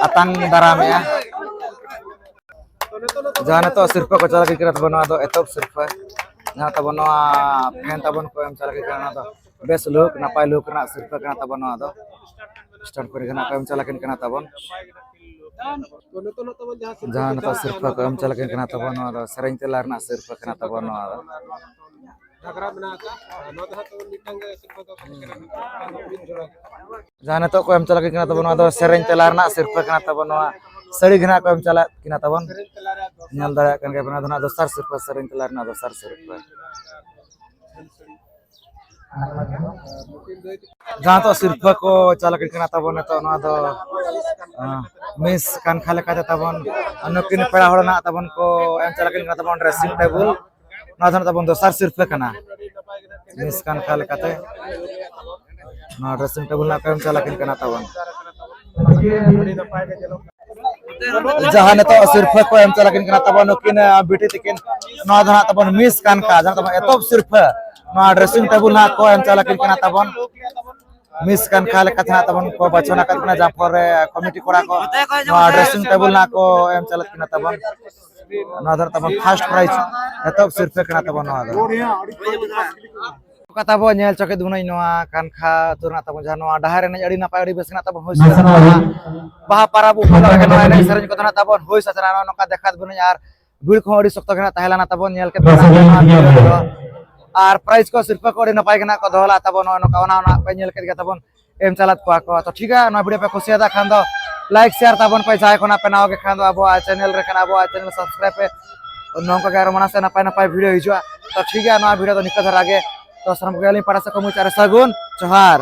ᱟᱛᱟᱝ ᱫᱟᱨᱟᱢᱮᱜᱼᱟ᱾ ᱡᱟᱦᱟᱸ ᱱᱤᱛᱚᱜ ᱥᱤᱨᱯᱟᱹ ᱠᱚ ᱪᱟᱞᱟᱠᱤᱱ ᱠᱟᱱᱟ ᱛᱟᱵᱚᱱ, ᱱᱚᱣᱟ ᱫᱚ ᱮᱛᱚᱦᱚᱵ ᱥᱤᱨᱯᱟᱹ᱾ ᱡᱟᱦᱟᱸ ᱛᱟᱵᱚᱱ ᱱᱚᱣᱟ ᱯᱷᱮᱱ ᱛᱟᱵᱚᱱ ᱠᱚ ᱮᱢ ᱪᱟᱞᱟᱠᱤᱱ ᱠᱟᱱᱟ, ᱱᱚᱣᱟ ᱫᱚ ᱵᱮᱥ ᱞᱩᱠ, ᱱᱟᱯᱟᱭ ᱞᱩᱠ ᱨᱮᱱᱟᱜ ᱥᱤᱨᱯᱟᱹ ᱠᱟᱱᱟ ᱛᱟᱵᱚᱱ ᱱᱚᱣᱟ ᱫᱚ᱾ ᱥᱴᱮᱱᱰ ᱠᱚᱨᱮ ᱜᱮ ᱱᱟᱜ ᱠᱚ ᱮᱢ ᱪᱟᱞᱟᱠᱤᱱ ᱠᱟᱱᱟ ᱛᱟᱵᱚᱱ᱾ ᱡᱟᱦᱟᱸ ᱱᱤᱛᱚᱜ ᱥᱤᱨᱯᱟᱹ ᱠᱚ ᱮᱢ ᱪᱟᱞᱟᱠᱤᱱ ᱠᱟᱱᱟ ᱛᱟᱵᱚᱱ, ᱱᱚᱣᱟ ᱫᱚ ᱥᱮᱨᱮᱧ ᱛᱮᱞᱟ ᱨᱮᱱᱟᱜ ᱥᱤᱨᱯᱟᱹ ᱠᱟᱱᱟ ᱛᱟᱵᱚᱱ ᱱᱚᱣᱟ ᱫᱚ᱾ ᱡᱟᱦᱟᱸ ᱱᱤᱛᱚᱜ ᱠᱚ ᱮᱢ ᱪᱟᱞᱟᱠᱤᱱ ᱠᱟᱱᱟ ᱛᱟᱵᱚᱱ, ᱱᱚᱣᱟ ᱫᱚ ᱥᱮᱨᱮᱧ ᱛᱮᱞᱟ ᱨᱮᱱᱟᱜ ᱥᱤᱨᱯᱟᱹ ᱠᱟᱱᱟ ᱛᱟᱵᱚᱱ᱾ ᱱᱚᱣᱟ ᱥᱟᱹᱲᱤ ᱜᱮ ᱱᱟᱜ ᱠᱚ ᱮᱢ ᱪᱟᱞᱟᱜ ᱠᱤᱱᱟ ᱛᱟᱵᱚᱱ᱾ ᱧᱮᱞ ᱫᱟᱲᱮᱭᱟᱜ ᱠᱟᱱ ᱜᱮᱭᱟ ᱵᱚᱱ, ᱱᱚᱣᱟ ᱫᱚ ᱱᱟᱜ ᱫᱚᱥᱟᱨ ᱥᱤᱨᱯᱟᱹ, ᱥᱮᱨᱮᱧ ᱛᱮᱞᱟ ᱨᱮᱱᱟᱜ ᱫᱚᱥᱟᱨ ᱥᱤᱨᱯᱟᱹ᱾ ᱡᱟᱦᱟᱸ ᱱᱤᱛᱚᱜ ᱥᱤᱨᱯᱟᱹ ᱠᱚ ᱪᱟᱞᱟᱠᱤᱱ ᱠᱟᱱᱟ ᱛᱟᱵᱚᱱ ᱱᱤᱛᱚᱜ, ᱱᱚᱣᱟ ᱫᱚ, ᱟᱸ, ᱢᱤᱥ ᱠᱟᱱᱠᱷᱟ ᱞᱮᱠᱟᱛᱮ ᱛᱟᱵᱚᱱ, ᱟᱨ ᱱᱩᱠᱤᱱ ᱯᱮᱲᱟ ᱦᱚᱲ ᱱᱟᱜ ᱛᱟᱵᱚᱱ ᱠᱚ ᱮᱢ ᱪᱟᱞᱟᱠᱤᱱ ᱠᱟᱱᱟ ᱛᱟᱵᱚᱱ ᱰᱨᱮᱥᱤᱝ ᱴᱮᱵᱩᱞ᱾ ᱱᱚᱣᱟ ᱫᱚ ᱱᱟᱜ ᱛᱟᱵᱚᱱ ᱫᱚᱥᱟᱨ ᱥᱤᱨᱯᱟᱹ ᱠᱟᱱᱟ᱾ ᱢᱤᱥ ᱠᱟᱱᱠᱷᱟ ᱞᱮᱠᱟᱛᱮ ᱱᱚᱣᱟ ᱰᱨᱮᱥᱤᱝ ᱴᱮᱵᱩᱞ ᱱᱟᱜ ᱠᱚ ᱮᱢ ᱪᱟᱞᱟᱠᱤᱱ ᱠᱟᱱᱟ ᱛᱟᱵᱚᱱ᱾ ᱡᱟᱦᱟᱸ ᱱᱤᱛᱚᱜ ᱥᱤᱨᱯᱟᱹ ᱠᱚ ᱮᱢ ᱪᱟᱞᱟᱠᱤᱱ ᱠᱟᱱᱟ ᱛᱟᱵᱚᱱ ᱱᱩᱠᱤᱱ, ᱟᱸ, ᱵᱤᱴᱤ ᱛᱟᱹᱠᱤᱱ, ᱱᱚᱣᱟ ᱫᱚ ᱱᱟᱜ ᱛᱟᱵᱚᱱ ᱢᱤᱥ ᱠᱟᱱᱠᱷᱟ, ᱡᱟᱦᱟᱸ ᱛᱟᱵᱚᱱ ᱮᱛᱚᱦᱚᱵ ᱥᱤᱨᱯᱟᱹ, ᱱᱚᱣᱟ ᱰᱨᱮᱥᱤᱝ ᱴᱮᱵᱩᱞ ᱱᱟᱜ ᱠᱚ ᱮᱢ ᱪᱟᱞᱟᱠᱤᱱ ᱠᱟᱱᱟ ᱛᱟᱵᱚᱱ᱾ ᱢᱤᱥ ᱠᱟᱱᱠᱷᱟ ᱞᱮᱠᱟᱛᱮ ᱱᱟᱜ ᱛᱟᱵᱚᱱ ᱠᱚ ᱵᱟᱪᱷᱚᱱ ᱟᱠᱟᱫ ᱠᱤᱱᱟ, ᱡᱟᱦᱟᱸ ᱯᱚᱨᱮ ᱠᱚᱢᱤᱴᱤ ᱠᱚᱲᱟ ᱠᱚ ᱱᱚᱣᱟ ᱰᱨᱮᱥᱤᱝ ᱴᱮᱵᱩᱞ ᱱᱟᱜ ᱠᱚ ᱮᱢ ᱪᱟᱞᱟᱠᱤᱱ ᱠᱟᱱᱟ ᱛᱟᱵᱚᱱ᱾ ᱱᱚᱣᱟ ᱫᱚ ᱱᱟᱜ ᱛᱟᱵᱚᱱ ᱯᱷᱟᱥᱴ ᱯᱨᱟᱭᱤᱡᱽ ᱮᱛᱚᱦᱚᱵ ᱥᱤᱨᱯᱟᱹ ᱠᱟᱱᱟ ᱛᱟᱵᱚᱱ ᱱᱚᱣᱟ ᱫᱚ᱾ ᱛᱟᱵᱚ ᱧᱮᱞ ᱪᱚ ᱠᱮᱫ ᱵᱚᱱᱟᱹᱧ ᱱᱚᱣᱟ ᱠᱟᱱᱠᱷᱟ ᱟᱹᱛᱩ ᱨᱮᱱᱟᱜ ᱛᱟᱵᱚᱱ ᱡᱟᱦᱟᱸ ᱱᱚᱣᱟ ᱰᱟᱦᱟᱨ ᱮᱱᱮᱡ ᱟᱹᱰᱤ ᱱᱟᱯᱟᱭ ᱟᱹᱰᱤ ᱵᱮᱥ ᱜᱮ ᱱᱟᱜ ᱛᱟᱵᱚᱱ ᱦᱩᱭ ᱥᱟᱹᱛ ᱮᱱᱟ᱾ ᱵᱟᱦᱟ ᱯᱟᱨᱟᱵᱽ ᱩᱯᱚᱞᱚᱠᱠᱷᱮ ᱱᱚᱣᱟ ᱮᱱᱮᱡ ᱥᱮᱨᱮᱧ ᱠᱚᱫᱚ ᱱᱟᱜ ᱛᱟᱵᱚᱱ ᱦᱩᱭ ᱥᱟᱹᱛ ᱮᱱᱟ᱾ ᱱᱚᱜᱼᱚ ᱱᱚᱝᱠᱟ ᱫᱮᱠᱷᱟᱣ ᱵᱚᱱᱟᱹᱧ ᱟᱨ ᱵᱷᱤᱲ ᱠᱚᱦᱚᱸ ᱟᱹᱰᱤ ᱥᱚᱠᱛᱚ ᱜᱮ ᱱᱟᱜ ᱛᱟᱦᱮᱸ ᱞᱮᱱᱟ ᱛᱟᱵᱚᱱ ᱧᱮᱞ ᱠᱮᱫ ᱵᱮᱥ ᱜᱮ ᱱᱟᱜ ᱱᱚᱣᱟ ᱧᱮᱞ ᱵᱷᱤᱰᱤᱭᱳ ᱠᱮᱫᱟ᱾ ᱨᱮᱫᱚ᱾ ᱟᱨ ᱯᱨᱟᱭᱤᱡᱽ ᱠᱚ ᱥᱤᱨᱯᱟᱹ ᱠᱚ ᱟᱹᱰᱤ ᱱᱟᱯᱟᱭ ᱜᱮ ᱱᱟᱜ ᱠᱚ ᱫᱚᱦᱚ ᱞᱮᱫᱼᱟ ᱛᱟᱵᱚᱱ ᱱᱚᱜᱼᱚ ᱱᱚᱝᱠᱟ ᱚᱱᱟ ᱚᱱᱟ ᱯᱮ ᱧᱮᱞ ᱠᱮᱫ ᱜᱮᱭᱟ ᱛᱟᱵᱚᱱ ᱮᱢ ᱪᱟᱞᱟᱫ ᱠᱚᱣᱟ ᱠᱚ᱾ ᱛᱚ ᱴᱷᱤᱠ ᱜᱮᱭᱟ, ᱱᱚᱣᱟ ᱵᱷᱤᱰᱤᱭᱳ ᱯᱮ ᱠᱩᱥᱤᱭᱟᱫᱟ ᱠᱷᱟᱱ ᱫᱚ ᱞᱟᱭᱤᱠ ᱥᱮᱭᱟᱨ ᱛᱟᱵᱚᱱ ᱯᱮ, ᱡᱟᱦᱟᱸᱭ ᱠᱷᱚᱱᱟᱜ ᱯᱮ ᱱᱟᱣᱟ ᱜᱮ ᱠᱷᱟᱱ ᱫᱚ ᱟᱵᱚᱣᱟᱜ ᱪᱮᱱᱮᱞ ᱨᱮ ᱠᱷᱟᱱ ᱟᱵᱚᱣᱟᱜ ᱪᱮᱱᱮᱞ ᱥᱟᱵᱥᱠᱨᱟᱭᱤᱵ ᱯᱮ᱾ ᱱᱚᱝᱠᱟ ᱜᱮ ᱟᱨᱚ ᱢᱟᱲᱟᱝ ᱥᱮᱫ ᱱᱟᱯᱟᱭ ᱱᱟᱯᱟᱭ ᱵᱷᱤᱰᱤᱭᱳ ᱦᱤᱡᱩᱜᱼᱟ᱾ ᱛᱚ ᱴᱷᱤᱠ ᱜᱮᱭᱟ, ᱱᱚᱣᱟ ᱵᱷᱤᱰᱤᱭᱳ ᱫᱚ ᱱᱤᱝᱠᱟᱹ ᱫᱷᱟᱨᱟ ᱜᱮ᱾ ᱛᱚ ᱥᱟᱱᱟᱢ ᱠᱚᱜᱮ ᱟᱹᱞᱤᱧ ᱯᱟᱲᱟ ᱥᱮᱫ ᱠᱷᱚᱱ ᱢᱩᱪᱟᱹᱫ ᱨᱮ ᱥᱟᱹᱜᱩᱱ ᱡᱚᱦᱟᱨ᱾